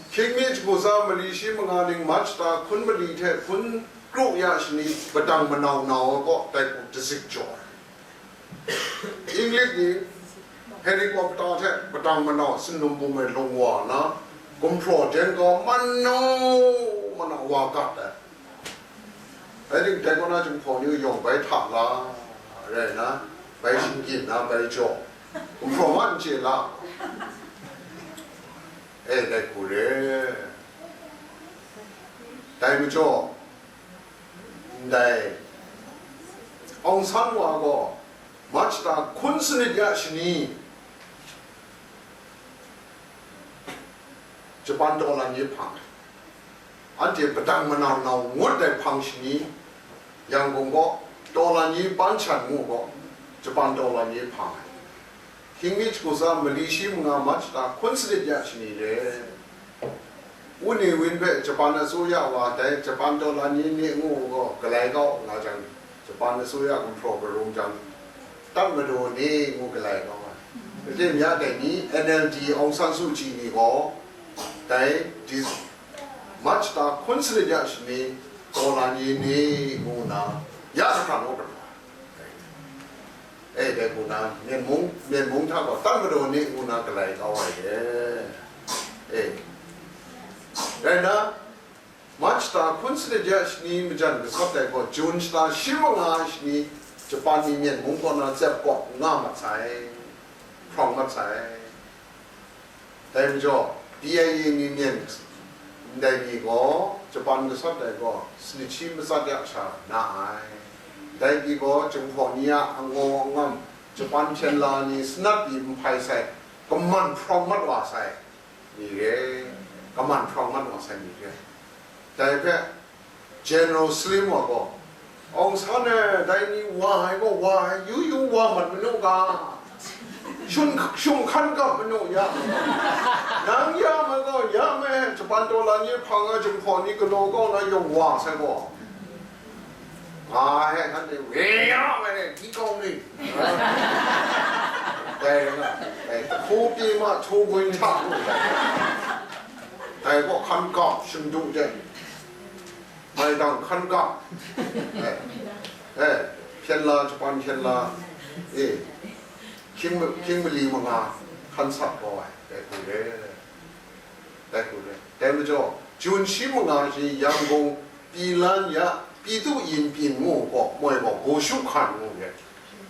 Hkying mi jahku tsa mali shi manga ning March shata hkun mali hte hkun kru ya shani padang manau nau ai kaw dai hku dazik jaw ai. Inglik ni helicopter hte padang manau sinlum bum e lung wa nna, gumhpraw jen kau manau manau wa gat ai. Rai timung, dai kaw na Jinghpaw ni yawng bai hta la, rai nna, bai shinggyim na, bai jaw, gumhpraw ma n chye la, e, dai hku re. Dai majaw, ndai Aung San wa gaw March shata hkun sanit ya shani, Japan tawlan ni hpang, anhte padang manau nau ngut ai hpang shani, Yangon kaw tawlan ni Panchen ngu gaw, Japan tawlan ni hpang ai. Hkying mi jahku tsa mali shi manga March shata hkun sanit ya shani re. U Ne Win hpe Japan asuya wa dai Japan tawlan ni ni ngu gaw galai kau nga jang, Japan asuya gumhpraw karum jang, Tatmadaw ni ngu galai kau ai. Katen ya dai ni, N L D, Aung San Suu Kyi ni gaw, dai di, March shata hkun sanit ya shani, tawlan ni ni ngu na, ya jahprang ngu ai. E, dai hku na, Myen mung, Myen mung hta gaw, Tatmadaw ni ngu na galai kau ai e. E. Rai nna, March shata hkun sanit ya shani majan gasat ai gaw, June shata shi manga shani, Japan ni Myen mung kaw na tsep kawp nga mat sai, hprawng mat sai. Dai majaw, B I A ni myen ndai mi gaw, Japan gasat ai gaw, sanit shi matsat ya sha na ai. Dai pyi gaw, Jinghpaw ni a angaw angam, Japan hpyen la ni sanat pyi n hpai sai, kaman hprawng mat wa sai ni re, kaman hprawng mat wa sai ni re. Dai hpe, General Slim wa gaw, Aung San e, dai ni wa ai gaw wa ai, yu yu wa mat manu ga, shun, shung hkan gap manu ya, nang ya mai gaw, ya mai, Japan tawlan ni hpang ai Jinghpaw ni galaw kau na yawng wa sai gaw, nga ai, hkan de, we ya mai de, di kau ni, dai nga, dai, hku pyi ma, hku gun hta, dai gaw hkan gap, shing du de. Mai dang hkan ga, eh, eh, hpyen la, Japan hpyen la, eh, hkying ma-, hkying mali manga hkan sat kau ai, dai hku re, dai hku re. Dai majaw, Jun shi manga shi Yangon Pilan ya, Pitu Yin Pyin ngu gaw, moi gaw, Bo Shu Hkan ngu re,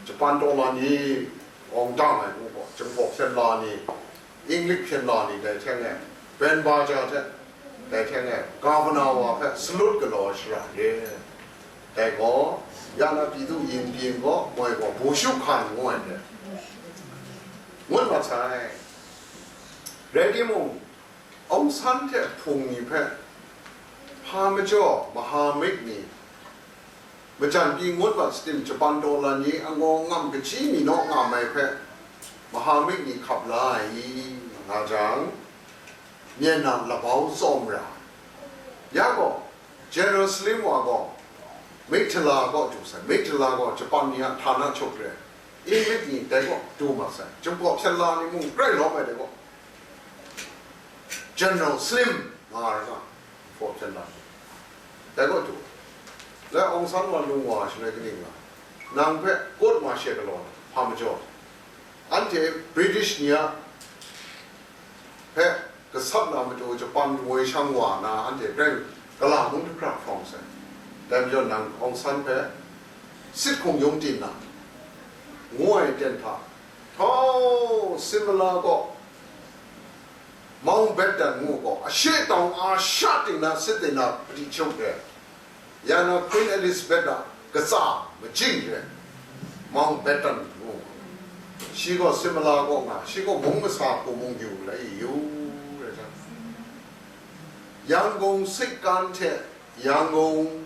Japan tawlan ni, awng dang ai ngu gaw, Jinghpaw hpyen la ni, Inglik hpyen la ni dai hte e, Benbaja hte dai hte e, Gavana wa hpe salut galaw ai shara re. Dai gaw, ya na Pitu Yin Pyin gaw, moi gaw, Bo Shu Hkan ngu ai hte, ngut mat sai. Rai timung, Aung San hte hpung ni hpe, hpa majaw, maha mik ni, majan pyi ngut mat satim, Japan tawlan ni angaw angam kaji mi naw nga mai hpe, maha mik ni hkap la ai i, nga jang, myen na labau tsawm ra. Ya gaw, Jerusalem wa gaw, Meiktala kaw du sai, Meiktala gaw Japan ni a htana hkyuk re, Inglik ni dai kaw du mat sai, Jinghpaw hpyen la ni mung grai lawm ai dai kaw, General Slim nga ai nga, Jinghpaw hpyen la ni, dai kaw du. Lai Aung San wa lung wa shaloi kaning nga, nang hpe court martial galaw na, hpa majaw, anhte British ni a hpe gasat na matu Japan woi shang wa na, anhte grai gala mung jahkra hprawng sai. Dai majaw nang Aung San hpe sit hkung yung tin na, ngu ai ten hta, htau, Simla kaw, Mountbatten ngu gaw, ashe tawng a sha ting na sit ting na padi chyum re, ya na Queen Elizabeth a katsa majing re, Mountbatten ngu gaw, shi gaw Simla kaw nga, shi gaw mung masa hku mung yu la i yu, rai jang, Yangon sikkan hte Yangon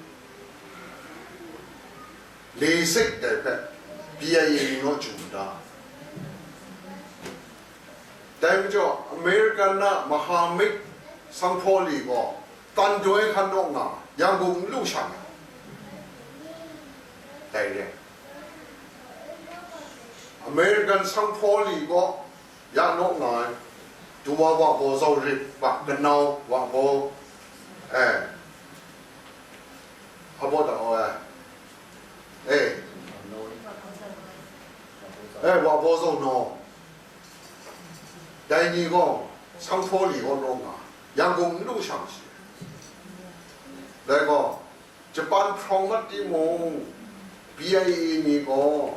le sik dai hpe B I A ni naw chyu da. Dai majaw, American na mahamik sanghpaw li gaw, tan doi hkan naw nga, Yangon n lu shang ai. Dai re. American sanghpaw li gaw, ya naw nga ai. Tuwa wa gaw zau rip, wa kanau, wa gaw, eh, hpa baw da, eh, eh, eh, wa gaw zau naw. Dai ni gaw, sanghpaw li gaw naw nga, Yangon n lu shang shi. Dai gaw, Japan hprawng mat timung, B I A ni gaw,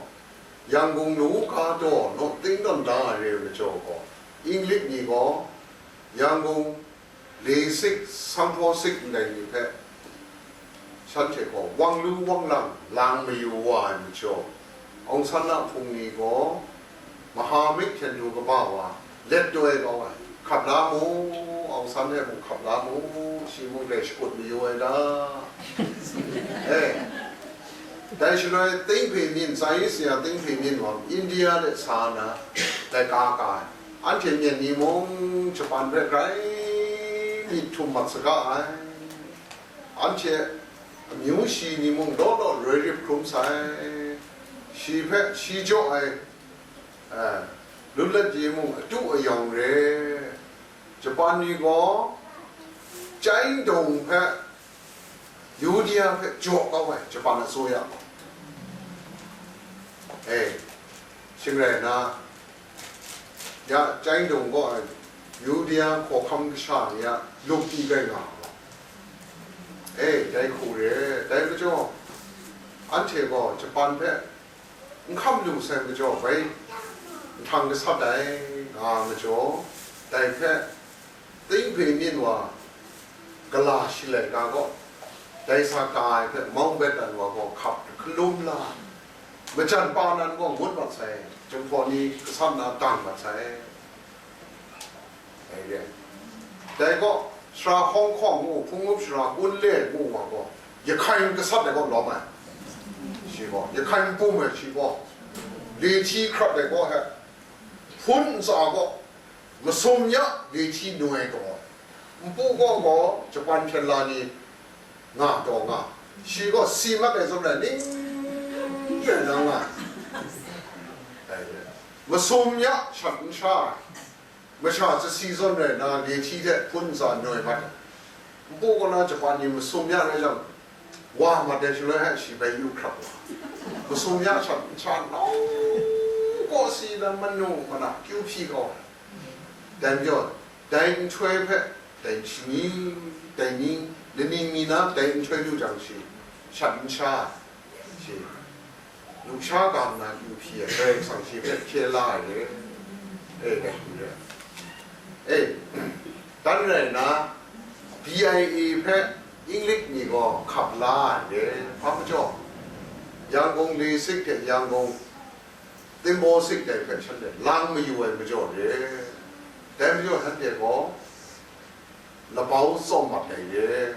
Yangon lu ga daw naw ting dawn da ai re ai majaw gaw, English ni gaw, Yangon le sik, sanghpaw sik ndai ni hpe, shanhte gaw wang lu wang lang, lang mayu wa ai majaw, Aung San a hpung ni gaw, mahamik hpyen du kaba wa, let taw ai kau ai, hkap la mu, Aung San e mung hkap la mu, shi mung dai shakut mayu ai da. Eh, dai shaloi Deng Xiaoping, Chinese ya Deng Xiaoping wa India de sa na, dai ka ka ai. Anhte myen ni mung Japan hpe grai myit htum mat saga ai. Anhte amyu shi ni mung law law roi rip hkrum sai. Shi hpe shi jaw ai, eh, lutlet yi mung atu ayawng re. Japan ni gaw China dong hpe, Yudia hpe jaw kau ai, Japan asuya gaw. Eh, shing rai nna, ya China dong gaw ai, Yudia hkawhkam kasha ni a lupti rai nga ai. Eh, dai hku re, dai majaw, anhte gaw Japan hpe n hkam lu sai majaw bai, nhtang gasat ai nga majaw, dai hpe Deng Xiaoping wa gala shi laika gaw, dai sa ka ai hpe Mountbatten wa gaw hkap hkalum la ai. Majan pa nan gaw ngut mat sai, Jinghpaw ni gasat na dang mat sai. Dai re. Dai gaw, sara Hong Kong ngu, hpung up sara Kun Le ngu wa gaw, Yahkai gasat dai gaw lawm ai. Shi gaw, Yahkai bum ai shi gaw, li hti hkrat dai gaw he, hpun ntsa gaw, masum ya li hti noi taw ai. Npu gaw gaw, Japan hpyen la ni nga taw nga. Shi gaw si mat ai zawn rai ning rai na nga ai. Masum ya shat n sha ai. Masha sasi zawn rai nna, li hti hte hpun ntsa noi mat ai. Npu kaw na Japan ni masum ya rai jang, wa mat ai shaloi hpe shi bai yu hkrap wa. Masum ya shat n sha nau kaw si na manu mana kyu hpyi kau ai. Dai majaw, dai nhtoi hpe, dai shani, dai ni, laning mi na dai nhtoi du jang shi, shat n sha ai. Shi, lusha ga nna kyu hpyi ai, Karai Kasang shi hpe hkye la ai re. E, dai hku re. E, dan rai nna, B I A hpe English ni gaw hkap la ai re. Hpa majaw, Yangon le sik hte Yangon tingbaw sik dai hpe shanhte lang mayu ai majaw re. Dai majaw shanhte gaw labau tsawm mat ai re.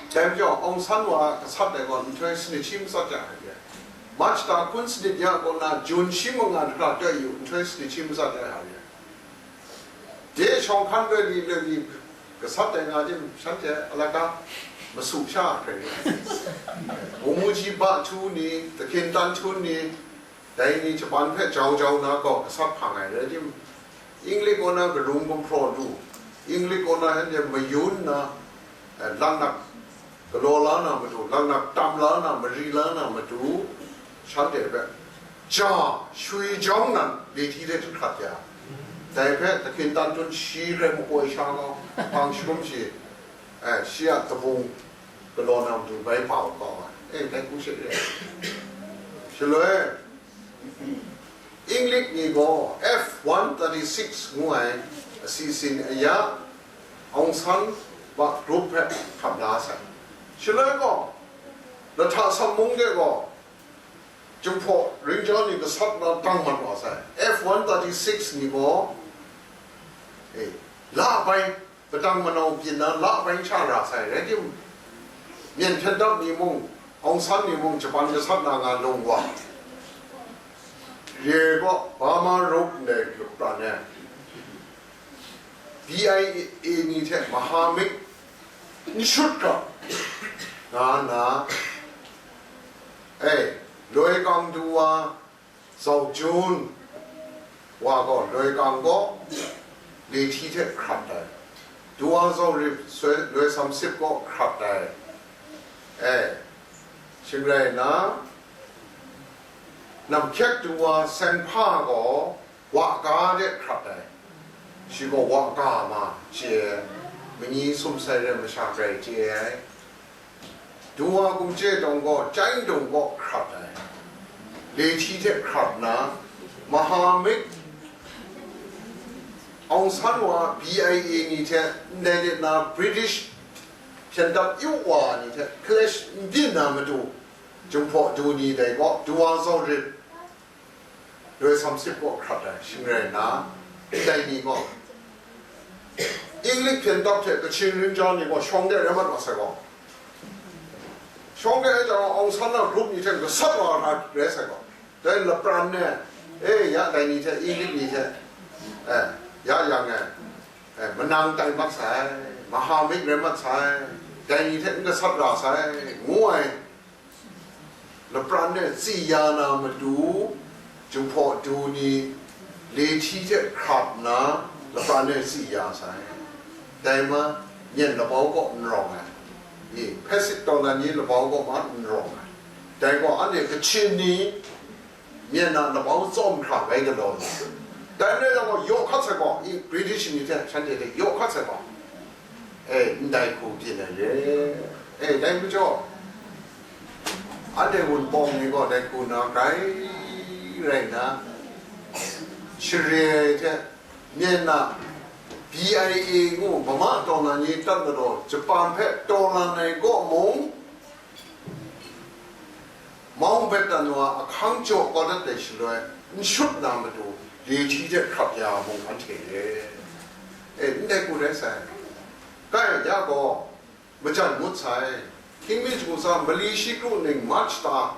Dai majaw, Aung San wa gasat ai gaw nhtoi sanit shi matsat ya ai re. March hta hkun sanit ya kaw na, June shi manga hkra toi yu, nhtoi sanit shi matsat ya ai re. De shawng hkan loi li loi li gasat ai nga jim, shanhte alaka masu sha hkrai re. Umuji ba htu ni, Takin tan htu ni, dai ni Japan hpe jau jau na gaw gasat hpang ai rai tim, English kaw na karung gumhpraw lu, English kaw na shanhte mayun na, eh, laknak galaw la na matu, laknak tam la na, mari la na matu, shanhte hpe ja shui jawng nan, li hti hte jahkrat ya, dai hpe Takin tan tun shi hkrai makoi sha kau, hpang sharum shi, eh, shi a kabung galaw na matu bai bau kau ai, eh, dai hku she re. Shaloi, English ni gaw F one thirty-six ngu ai asi sin aya Aung San ba group hpe hkap la sai. Shaloi gaw, lahta sam mung de gaw, Jinghpaw ringjang ni gasat na dang mat wa sai. F one thirty-six ni gaw, eh, la bai Padang manau byin na la bai n sha ra sai, rai timung, Myen hpyen dap ni mung, Aung San ni mung, Japan gasat na nga lung wa, re gaw Burma Road ndai pran e B I A ni hte mahamik n shut ga, nga nna, e, Loi Kang Du Wa, Zau Jun wa gaw Loi Kang gaw Lehti hte hkrat ai, Du Wa Zau Rip Loi Sam Sip gaw hkrat ai, e, shing rai nna, Nam Hkyek Du Wa Seng Hpa gaw Wa Ga de hkrat ai, shi gaw Wa Ga ma chye ai, Manyi Sum Sai Ren masha grai chye ai, Du Wa Kum Chye Tawng gaw Chyai Dung gaw hkrat ai, Lehti hte hkrat nna, mahamik Aung San wa B I A ni hte ndai de na British hpyen dap yu wa ni hte clash n byin na matu, Jinghpaw Du ni dai gaw Du Wa Zau Rip Loi Sam Sip gaw hkrat ai, shing rai nna, dai ni gaw English hpyen dap hte Kachin rinja ni gaw shawng de rai mat wa sai gaw, shawng de ai jang, Aung San na group ni hte gasat wa ai rai sai gaw, dai lapran e, e, ya dai ni hte, English ni hte, e, ya yang e, e, manang tai mat sai, mahamik rai mat sai, dai ni hte n gasat ra sai, ngu ai lapran e tsi ya na matu, Jinghpaw Du ni Lehti hte hkrat nna lapran e tsi ya sai. Dai ma, Myen labau kaw n rawng ai, i, Pacific tawng dan ni labau kaw ma n rawng ai. Dai gaw anhte Kachin ni Myen a labau tsawm hkra bai galaw lu. Dai rai yang gaw, yaw hkat sai gaw, i, British ni hte shanhte hte yaw hkat sai gaw, e, ndai hku byin ai re. E, dai majaw, anhte Wunpawng ni gaw dai hku na grai rai nna, share ai hte, Myen a B I A ngu Burma tawng na ni tat galaw Japan hpe taw lan ai kaw mung, Mountbatten wa ahkang jaw kau dat ai shaloi, n shut na matu, Lehti hte hkrap ya mung anhte re. E, ndai hku rai sai. Kai ya gaw, majan ngut sai. Hkying mi shagu sa, mali shi kru ning March ta,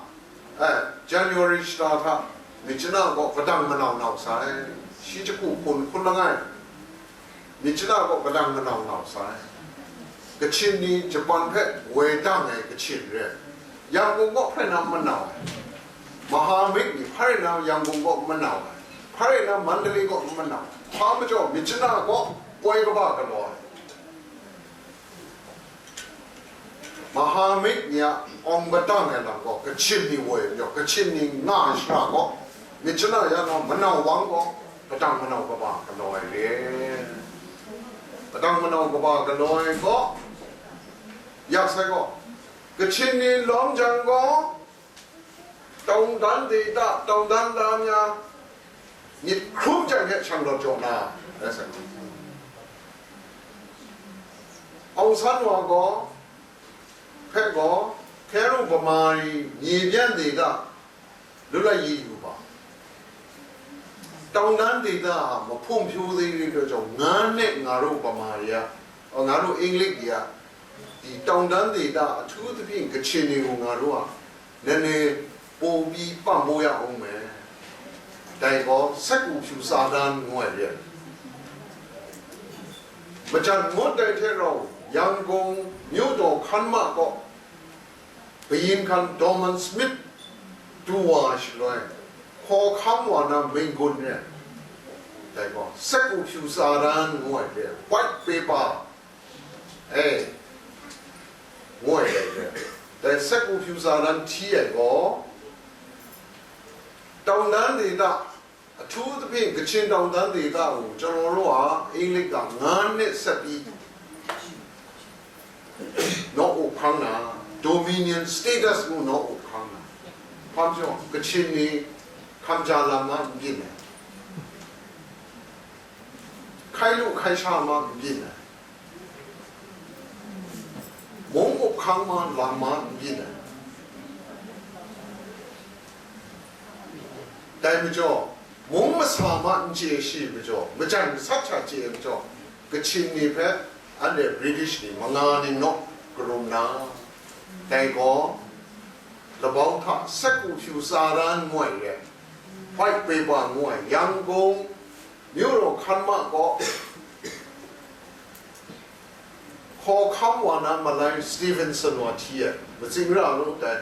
e, January shata hta, myit chana gaw padang manau nau sai. Shi jahku hpun hkun langai, myit chana gaw padang manau nau sai. Kachin ni Japan hpe woi dang ai Kachin re, Yangon gaw hpare na manau ai. Mahamik ni hpare na Yangon gaw manau ai, hpare na Mandalay gaw manau ai. Hpa majaw, myit chana gaw poi kaba galaw ai. Mahamik ni a awng padang ai lam gaw, Kachin ni woi ai majaw, Kachin ni nga ai shara gaw, myit chana ya na manau wang gaw, padang manau kaba galaw ai re. Padang manau kaba galaw ai gaw, yak sai gaw, Kachin ni lawm jang gaw, tawngdan de da, tawngdan da mya, myit hkrum jang hte shanglawt jaw na, rai sai. Aung San wa gaw, hpe gaw, hkye ru bamari myi byan de da, lu lai yi yu ba. Tawngdan de da a mahpung hpyu de ri jaw, nga net nga ru bamari a, nga ru English de a, di tawngdan de da, a htu hpyi Kachin ni u nga ru a, nane paw pyi pam bo ya ung me. Dai gaw, sek u hpyu sa dan ngu ai re. Majan ngut dai hte rau, Yangon myu daw hkan ma gaw, kayin hkan Dorman Smith du wa shaloi, hkawhkam wa na minggun re. Dai gaw, sek u hpyu sa dan ngu ai re, white paper, e, ngu ai re. Dai sek u hpyu sa dan hti ai gaw, tawngdan de da, a htu hpyi Kachin tawngdan de da u, chyaw ru a, English ga nga net set pyi, naw up hkang na, dominion status ngu naw up hkang na, hpa majaw, Kachin ni hkamja lam ma n byin ai, hkai lu hkai sha ma n byin ai, mung up hkang ma lam ma n byin ai. Dai majaw, mung masa ma n chye shi majaw, majan gasat hta chye ai majaw, Kachin ni hpe Anhte British ni manga ning naw karum na, dai gaw, labau hta Sekgu Pyu Tsa Dan ngu ai re, White Paper ngu ai, Yangon, Myu Raw Hkan Ma gaw, Hkawhkam wa na malai Stevenson wa hti ai, matsing ra lu dai.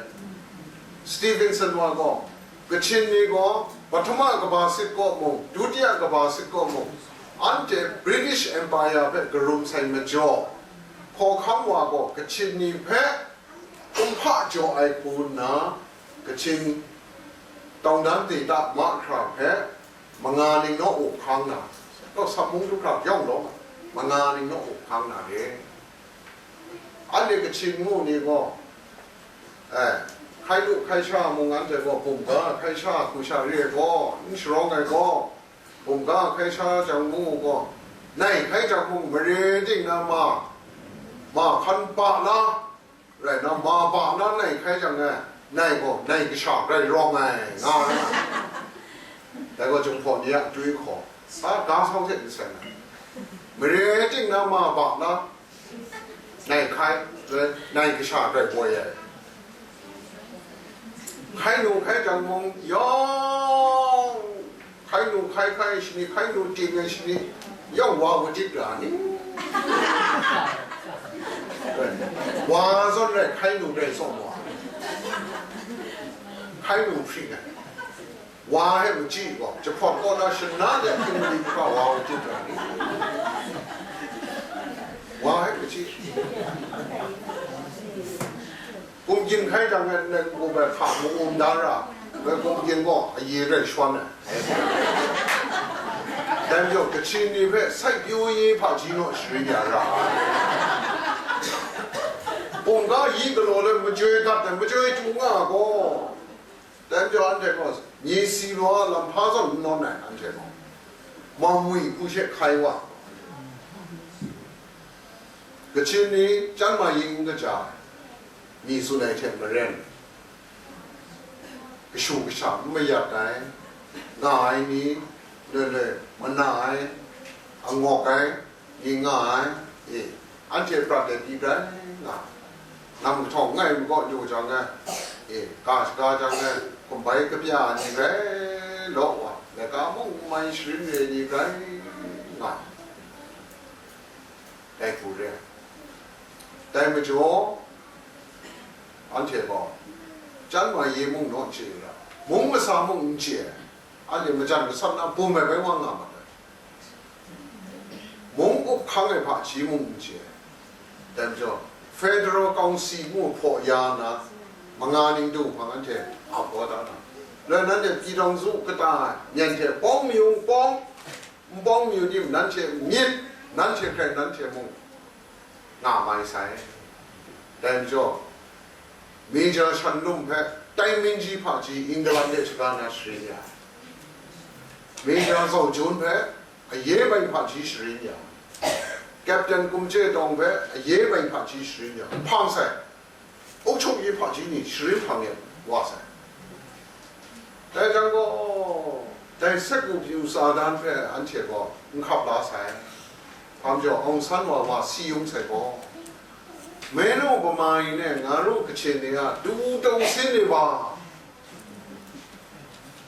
Stevenson wa gaw, Kachin ni gaw, Pahtama Kaba Sit kaw mung, Dutiya Kaba Sit kaw mung, anhte British Empire hpe karum sai majaw, Hkawhkam wa gaw Kachin ni hpe kumhpa jaw ai hku nna, Kachin tawngdan deta mahkra hpe manga ning naw u hkang na, kaw sap mung du hkra yawng law, manga ning naw u hkang na re. Anhte Kachin ngu ni gaw, eh, hkai lu hkai sha mung anhte gaw bumga hkai sha hku sha re ai gaw, n sharawng ai gaw, bumga hkai sha jang mung u gaw, nai hkai jang mung mare ting na ma, ma hkan pa la, rai na, ma ba na nai hkai jang e, nai gaw, nai kasha grai rawng ai, nga ai. Dai gaw, Jinghpaw ni a akyu hkaw, sa ga sau hte n seng ai. Mare ting na ma ba na, nai hkai, rai, nai kasha grai boi ai. Hkai nu hkai jang mung, yawng, hkai nu hkai hkai ai shani, hkai nu ting ai shani, yawng wa wajit ra ni? Wa zawn rai, hkai nu rai tsawm wa. Hkai nu hpring ai. Wa he machyi gaw, jahpawt kaw na shana de hpring mali hkra wa wajit ra ni? Wa he machyi. Kumgyin hkai jang e, nlen hku bai hka mu um da ra, bai kumgyin gaw aye rai shawn ai. Dai majaw, Kachin ni hpe sai pyu yi hpaji naw sharin ya ra ai. Bungga yi galaw let majoi gat ai, majoi chyu nga gaw, dai majaw anhte gaw, ni si law a lam hpa zawn n nawn ai, anhte gaw, Mawngwi hku she hkai wa. Kachin ni chyam ma yi n kaja ai, mi tsun ai hte maren, kashu kasha n mayat ai, nga ai ni, loi loi mana ai, angawk ai ni nga ai, e, anhte prat ai pyi grai nga ai. Nam kahtawng ngai makaw lu jang e, e, ga shaga jang e, kumbai kapya ni grai law wa, laika mung n mai sharin re ai ni grai nga ai. Dai hku re ai. Dai majaw, anhte gaw, chyam ma yi mung naw n chye ra, mung masa mung n chye ai, anhte majan masat na bum ai bai wa nga mat ai. Mung up hkang ai hpaji mung n chye ai. Dai majaw, Federal Council ngu hpaw ya na, manga ning du hpang anhte ap kau da na, loi nanhte Pyi Daung Su kata ai myen hte pawng mayu pawng, n pawng mayu nim nanhte myit, nanhte hkrai nanhte mung nga mai sai. Dai majaw, Major Shanlum hpe tai minji hpaji England de shaga na sharin ya ai. Major Zau Jun hpe aye bai hpaji sharin ya ai. Captain Kum Che Tawng hpe aye bai hpaji sharin ya ai. Hpang sai. Ukchuk yi hpaji ni sharin hpang ya wa sai. Dai jang gaw, dai Sekgu Pyu Tsa Dan hpe anhte gaw n hkap la sai. Hpa majaw, Aung San wa wa si yung sai gaw, Menu bama yi ne, nga ru Kachin ni a du tau sin ni ba?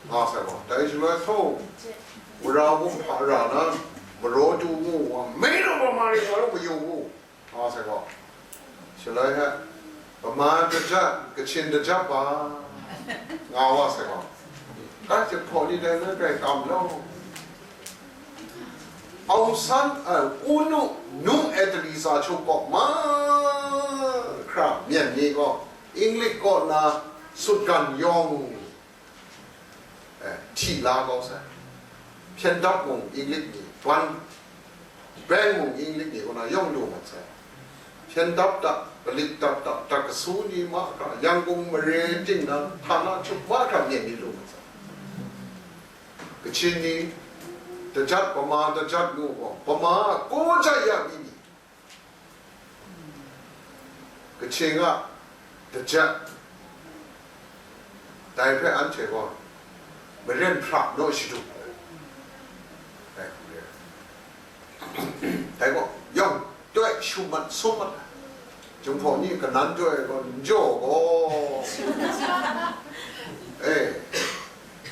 Nga sai gaw, dai shaloi htaw, wara wum hpa ra na, maraw du mu wa, Menu bama ni nga ru mayu mu? Nga sai gaw, shaloi hte, Bama dajat, Kachin dajat ba, nga wa sai gaw, ka jahpaw ni dai na grai kam law. Aung San, eh, U Nu, Nu Etaliza Chung kaw mahkra myen ni gaw, English kaw na sutgan yawng, eh, hti la kau sai. Hpyen dap mung English ni, ban, beng mung English ni kaw na yawng lu mat sai. Hpyen dap dap, palit dap dap, dap kasu ni mahkra, Yangon mare ting na, hta na chup mahkra myen ni lu mat sai. Kachin ni, dajat, Bama dajat ngu gaw, Bama a ko jat ya mi ni, Kachin a dajat, dai hpe anhte gaw maren hpra naw shadu ai. Dai hku re ai. Dai gaw, yawng, toi, shu mat sum mat ai. Jinghpaw ni kanan jaw ai gaw n jaw gaw, e,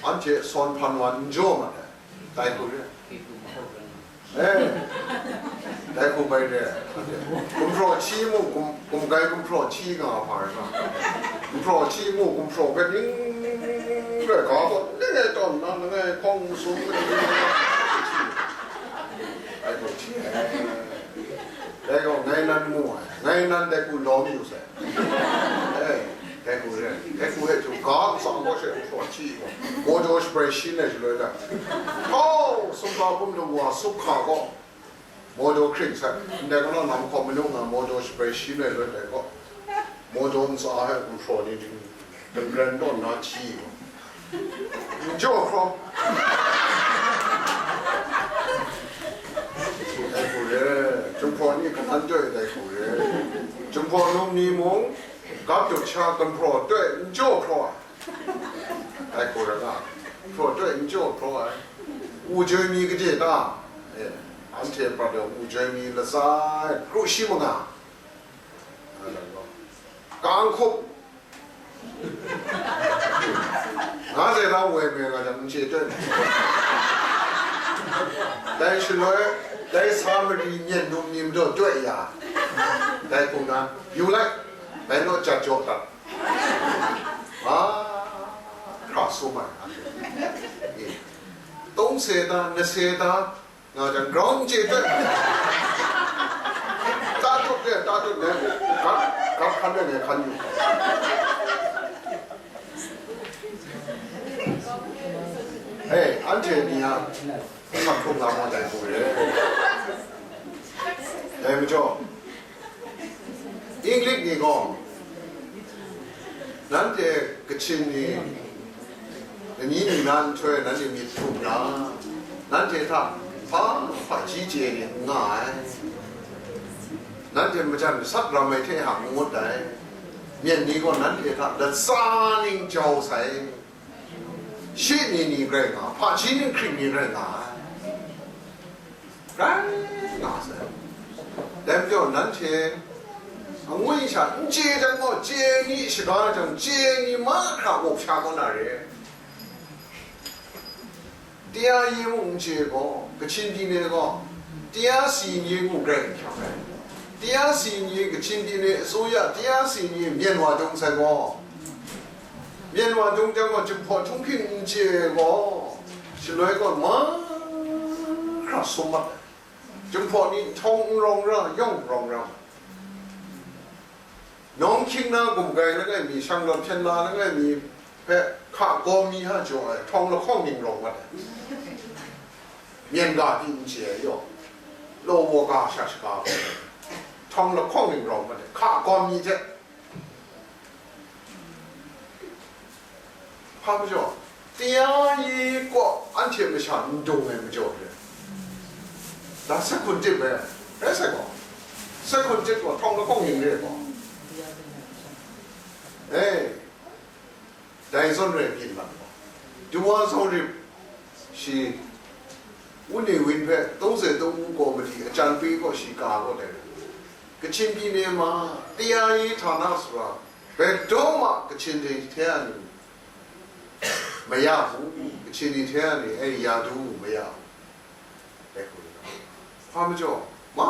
anhte sawn hpan wa n jaw mat ai. Dai hku re. E, dai hku bai re. Gumhpraw hti mung, gum, gumgai gumhpraw hti nga hpa rai nga. Gumhpraw hti mung, gumhpraw hpe ning rai ga gaw, ning e tawn na, langai hkawng masum, dai hku hti ai. Dai gaw ngai nan mu ai, ngai nan dai hku lawm yu sai. E, dai hku re, dai hku e htu ga ntsa gaw she hpraw hti gaw, mawdaw shabrai shin ai shaloi da. Hau, sumga bum lamu a sup hka gaw, mawdaw hkring sai, ndai gaw na lam hkawm manu nga mawdaw shabrai shin ai shaloi dai gaw, mawdaw ntsa e hpraw ni ding. Dangran tawn na hti gaw, n jaw hkrawm. Dai hku re, Jinghpaw ni kanan jaw ai dai hku re. Jinghpaw num ni mung, gap dut sha gumhpraw toi n jaw hkraw ai. Dai hku re nga, gumhpraw toi n jaw hkraw ai. Wu joi mi gade ta? E, anhte prat e wu joi mi latsa e kru shi manga. Kang hkup. Nga sai na woi me nga jang n chye toi. Dai shaloi, dai sa mari myen num ni majaw toi ya. Dai hku na, yu lai, dai naw jat jaw dat. A, hkra sum ai. E, tong se ta, na se ta, nga jang, ground chye tut. Ta tut de, ta tut de. Gat, gat hkan de, ngai hkan yu. Hey, anhte ni a, sa hkrung nga ma dai hku re. Dai majaw, English ni gaw, nanhte Kachin ni, lani ningnan nhtoi nanhte myit hkrum na, nanhte hta hpa hpaji chye ni n nga ai. Nanhte majan masak ram ai hte hang n ngut ai. Myen ni gaw nanhte hta latsa ning jau sai. Shi ni ni rai nga, hpaji ning hkring ni rai nga ai. Rai nga sai. Dai majaw nanhte angwi sha n chye jang gaw, chye ni shaga jang, chye ni mahkra gawk sha kau na re. Tia yi mung n chye gaw, Kachin di ni gaw, tia si ni ngu grai n hkyang ai. Tia si ni, Kachin di ni, asuya tia si ni, myen wa jung sai gaw, myen wa jung jang gaw, Jinghpaw htunghking n chye gaw, shaloi gaw mahkra sum mat ai. Jinghpaw ni htawng n rawng ra, yawng n rawng ra. Nawng hkying na gumgai langai mi, shang lam hpyen la langai mi hpe hka gaw mi ha jaw ai, htawng lahkawng ning rawng mat ai. Myen ga di n chye ai yaw, law wa ga sha shaga gaw, htawng lahkawng ning rawng mat ai, hka gaw mi hte. Hpa majaw, tia yi kaw anhte masha n dung ai majaw re. Da se hkun tip ai, rai sai gaw, se hkun tip gaw, htawng lahkawng ning re gaw. E, dai zawn rai byin mat gaw. Duwa zawn rip shi, Wu Ni Win hpe tungze tung wu gaw madi ajan kwi gaw shi ka gaw dai rai. Kachin byin ni ma, tia yi htana sara, bai daw ma Kachin ni hte a ni, maya mu, Kachin ni hte a ni, e, ya du mu, maya mu. Dai hku rai. Hpa majaw, ma,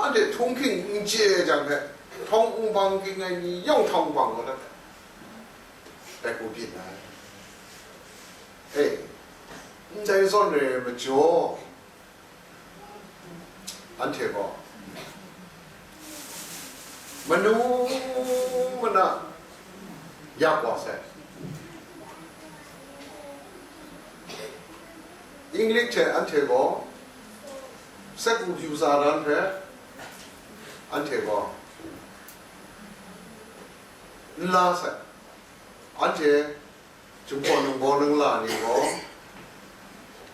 anhte htunghking n chye ai jang hpe, htawng n bang ging ai ni yawng htawng bang kau dat ai. Dai hku byin ai. E, ndai zawn re ai majaw, anhte gaw manu mana yak wa sai. English hte anhte gaw, sekpu pyu tsa dan hpe anhte gaw n la sai. Anhte Jinghpaw ningbaw ningla ni gaw,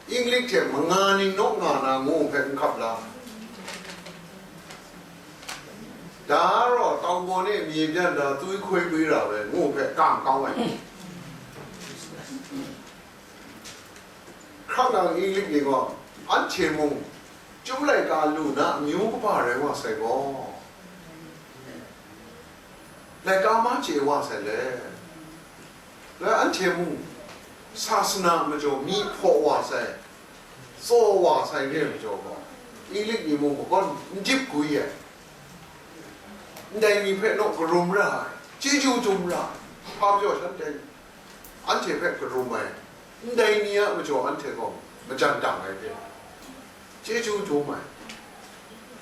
English hte manga ning naw nga na ngu hpe n hkap la. Da raw tau baw ni myi byan da twi hkoi kwi ra ai ngu hpe kang kau ai. Hkra nang English ni gaw, anhte mung Chyum laika lu na amyu kaba rai wa sai gaw, laika ma chye wa sai le, le anhte mung sasana majaw myi hpaw wa sai, tsaw wa sai re ai majaw gaw, Inglik ni mung makawn n dip gwi ai. Ndai ni hpe naw karum ra ai, chyeju dum ra ai, hpa majaw shanhte anhte hpe karum ai, ndai ni a majaw anhte gaw majan dang ai hte, chyeju dum ai.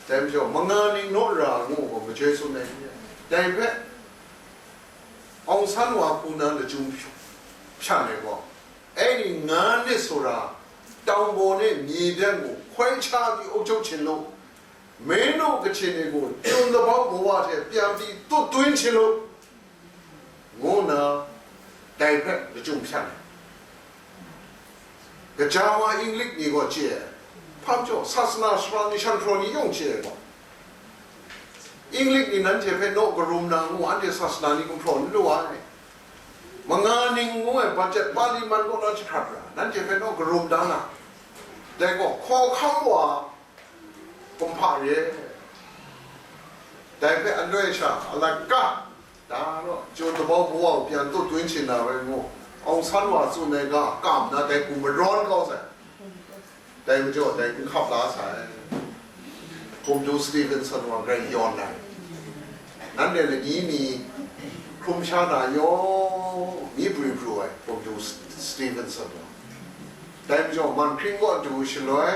Dai majaw, manga ning naw ra ngu gaw majoi tsun ai ni, dai hpe Aung San wa hku na lachyum hpyan ai gaw, 哎，你 nga ne sora, တောင်ပေါ်နှင့် မြေပြန့်ကို ခွဲခြားပြီး အုပ်ချုပ်ချင်လို့ မင်းတို့ ကချင်တွေကို ကျွန်တပေါင်းဘဝထဲ ပြန်ပြီးသွတ်သွင်းချင်လို့ ငိုနာ တိုင်ဖက် တကြုံဖြတ်တယ်။ ကကြာဝါ အင်္ဂလိပ်တွေကို ကြည့်ရ ဖတ်ကြော ဆာစနာ စရာ နီရှန် ထရော နီ ယုံ ကြည့်ရတော့ အင်္ဂလိပ်တွေ နန်းကျေဖက် နော့ကရုံနာ ငို အန်တေ ဆာစနာ နီ ကွန်ထရို နီ လို ဝါ နေ မင်္ဂလာ နီ ငို ဝဲ ဘတ်ဂျက် ပါလီမန် ကို တော့ ချခတ် ပြ နန်းကျေဖက် နော့ကရုံနာ နာ ဒဲ ကော ခေါ် ခမ်း ဝါ ကွန်ဖာ ရဲ ဒဲ ဖက် အလွဲ ရှာ အလက ဒါတော့ ကျွန်တော် သဘော ဘဝကို ပြန်သွတ်သွင်းချင်တာပဲမို့ အောင်ဆန်း ဝါ စု နဲ့ က ကမ် နာ ဒဲ ကူ မရွန်း ကောင်း ဆိုင် တိုင်မကျော်တိုင် ခပ်လာ ဆိုင် ပုံတူ Stevenson ဝါ ဂရန် ယွန် နိုင် နန်းတယ် လနီ မီ ခုံ ဖြာ နာ ယော မီ ပရီ ပရူ ဝဲ ပုံတူ Stevenson ဝါ တိုင်မကျော် မန်ခရင်း ကော တူ ရှလွဲ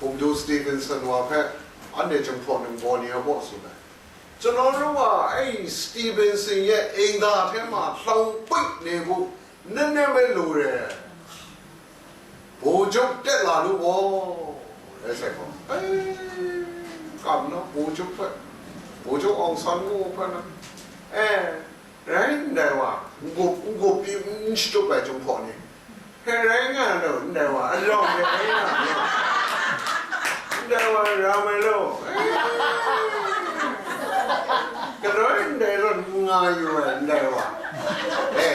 ပုံတူ Stevenson ဝါ ဖက် အန်တယ် ကျွန်ဖော် နုံ ဘော် နီ အဘော် စု နိုင် ကျွန်တော်တို့က အဲ့ဒီ Stevenson ရဲ့ အိမ်သာထဲမှာ လှောင်ပိတ်နေဖို့ နည်းနည်းပဲ လိုတယ်။ ဗိုလ်ချုပ် တက်လာလို့ပေါ့တဲ့ ဆိုင်ပေါ်။ အဲ ကပ်နော် ဗိုလ်ချုပ် ဖက်၊ ဗိုလ်ချုပ် အောင်ဆန်း ကို ဖက်နော်။ အဲ ရိုင်းတယ်ဝါ ငုပ်ငုပ်ပြီး ရှုပ်ပဲ ကျွန်ဖော်နေ။ ဖဲရိုင်းကတော့ နဝါ အလောင်းပဲ ရိုင်းတာနော်။ နဝါ ရမယ်လို့ ကရွဲ နဝါ ငါယူဝဲ နဝါ။ အဲ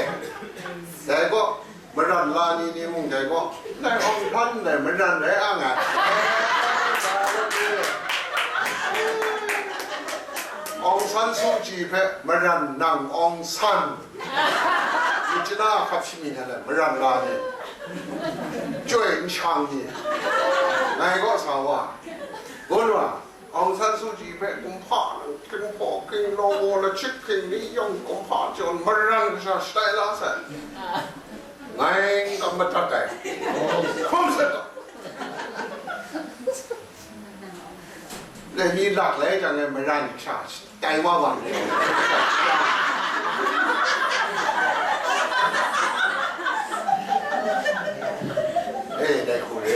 ဒါကော မရန်လာ နီ နီ မုန် ဒါကော နအောင်ဖန် န မရန် လဲ အငါ အောင်ဆန်းစုကြည် ဖက် မရန် နံ အောင်ဆန်း မြစ်ကြီးနား အခါ ဖြစ်နေတယ် မရန်လာ နေ ကြွေ ချောင်း နေ နိုင်ကော ဆာဝါ ဘုန်းတော် အောင်ဆန်းစုကြည် ဖက် ကွန်ဖာ ခင်ဖော် ခင်လော်ဝေါ် လချစ်ခင် လေး ရောင် ကွန်ဖာ ကျွန် မရန် ကစား စတိုင်လာ ဆန် နိုင်ကမတတ်တယ် ခုံးစက်တော့ လက်ကြီး လတ်လဲ ကြငယ် မရန် ကစား တိုင်ဝါ ပါ နေ အေး တိုက် ခိုး ရဲ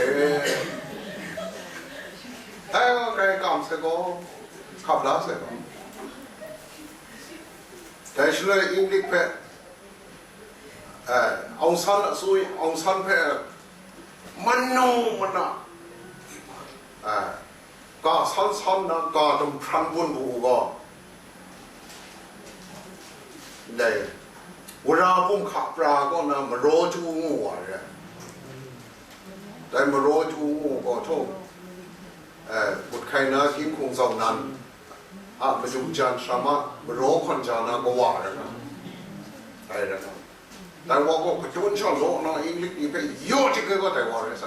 အဲ ကဲ ကမ် စကော ခပ် လာ စကော တိုင် ရှလွဲ အင်္ဂလိပ် ဖက် အဲ အောင်ဆန်း အစိုးရ အောင်ဆန်း ဖက် မနုမန အဲ က ဆန်း ဆန်း န က ဒုံ ဖရန် ဝုန် ဘူ ဂေါ် ဒဲ ဝရ ဘုံ ခ ပြာ ကော န မရော ကျူ ငို ဝါ ရဲ ဒဲ မရော ကျူ ငို ကော ထုံ အဲ ဘုတ် ခိုင် န ကင်း ခုံ ဆောင် နံ အ မယုံကြံ ဆ မ မရော ခွန် ကြ န က ဝါ ရဲ န ဒဲ ရဲ န တိုင်ဝါ ကော ကတွန်း ချောင်း လော န အင်္ဂလိပ် နီ ဖဲ ယို ချစ် ကဲ ကော တိုင်ဝါ ရဲ ဆ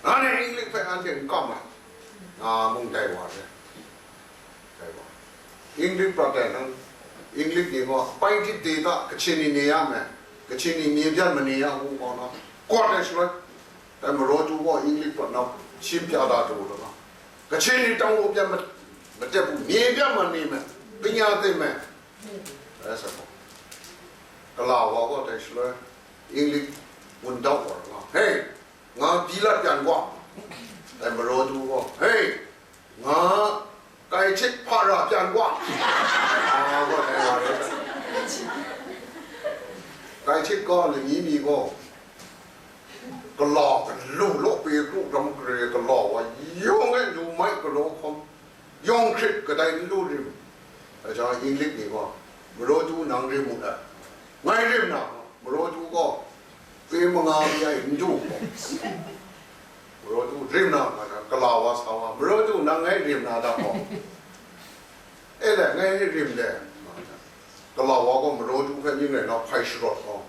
နာ န့ အင်္ဂလိပ် ဖဲ အန် တ ကမ် လာ ငါ မုန် တိုင်ဝါ ရဲ တိုင်ဝါ အင်္ဂလိပ် ပြ တိုင် န အင်္ဂလိပ် နီ ကော ပိုင် တိ တေ တ ကချင် နီ နေ ရ မယ် ကချင် နီ မြေပြန့် မနေ ရ ဘူး ကော န ကွာ တိုင် ရှလွဲ တိုင် မရော ကျူ ကော အင်္ဂလိပ် ပြ န ရှင်းပြတာ တူ တော့ ကချင် နီ တောင်ကို ပြန် မ မတက်ဘူး မြေပြန့် မှာ နေ မယ် ပညာသင် မယ် အဲ ဆက်ပေါ့ ကလာဝါ ကော တိုင် ရှလွဲ အင်္ဂလိပ် ဝန် ထောက် ဝါ တော့ ဟေး ငါ ဘီလတ် ပြန် ကွာ တိုင် မရော ကျူ ကော ဟေး ငါ ကိုင်ချစ် ဖရာ ပြန် ကွာ အာ ကော တိုင် ဝါ ရဲ ကိုင်ချစ် ကော လနီ မီ ကော ကလာ ကလူ လော ပေ ကရု ဒံ ကရေ ကလာ ဝါ ယို ငဲ လူ မိုက် ကလော ခွန် ယွန်ခရစ် ကတိုင် လူ ရ မ် အကြောင်း အင်္ဂလိပ် နီ ကော မရော ကျူ န ရ မ် မူ ဒ ငိုင် ရ မ် န မရော ကျူ ကော ပေ မင်္ဂလာ မယ မ တူ ကော Maraw tu rim na, nga na, gala wa sa wa, maraw tu nang ngai rim na da gaw. E le, ngai rim le, nga na. Gala wa gaw maraw tu hpe ning rai na hpai sharawt gaw.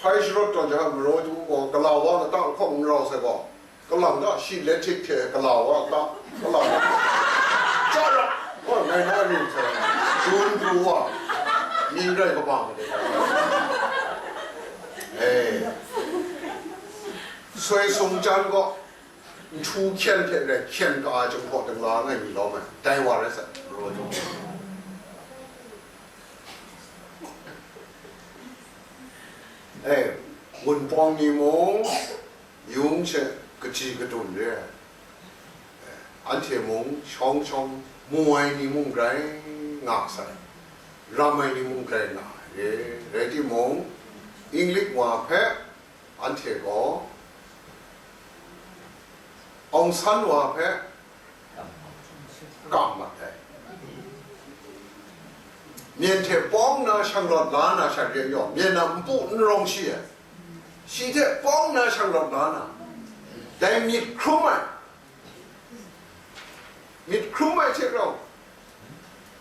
Hpai sharawt tawn jang, maraw tu gaw gala wa lata hkawng n rau sai gaw, kalang ta shi let htik hte gala wa lata, kalang ta, chara, wa ngai na rim sai, dun pru wa, ning rai kaba ma de. E, soi sung jan gaw, nhtu hkyen hte rai hkyen ka ai Jinghpaw Dingla ngai mi lawm ai, dai wa rai sai, maraw tu. E, Wunpawng ni mung, yung she kaji kadun re ai. E, anhte mung shawng shawng mu ai ni mung grai nga sai, ram ai ni mung grai nga ai re. Rai timung, English wa hpe anhte gaw Aung San wa hpe kam mat ai. Myen hte pawng na shanglawt la na sha re yaw, myen na npu n rawng shi ai. Shi hte pawng na shanglawt la na, dai myit hkrum ai, myit hkrum ai hte rau,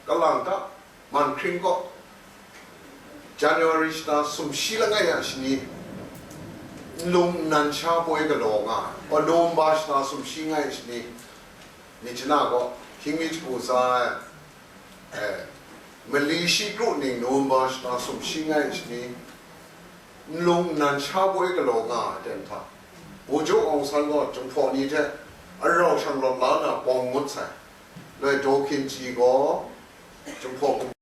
kalang ta, man hkring kaw, January shata sumshi langai a shani, nlung nnan sha poi galaw nga ai, o, November shata sumshi langai a shani, myit chana gaw, hkying mi jahku tsa ai, e, mali shi kru ning November shata sumshi langai a shani, nlung nnan sha poi galaw nga ai ten hta, Bawjaw Aung San gaw Jinghpaw ni hte arau shanglawt la na bawng ngut sai. Loi Daw Khin Chyi gaw Jinghpaw hkum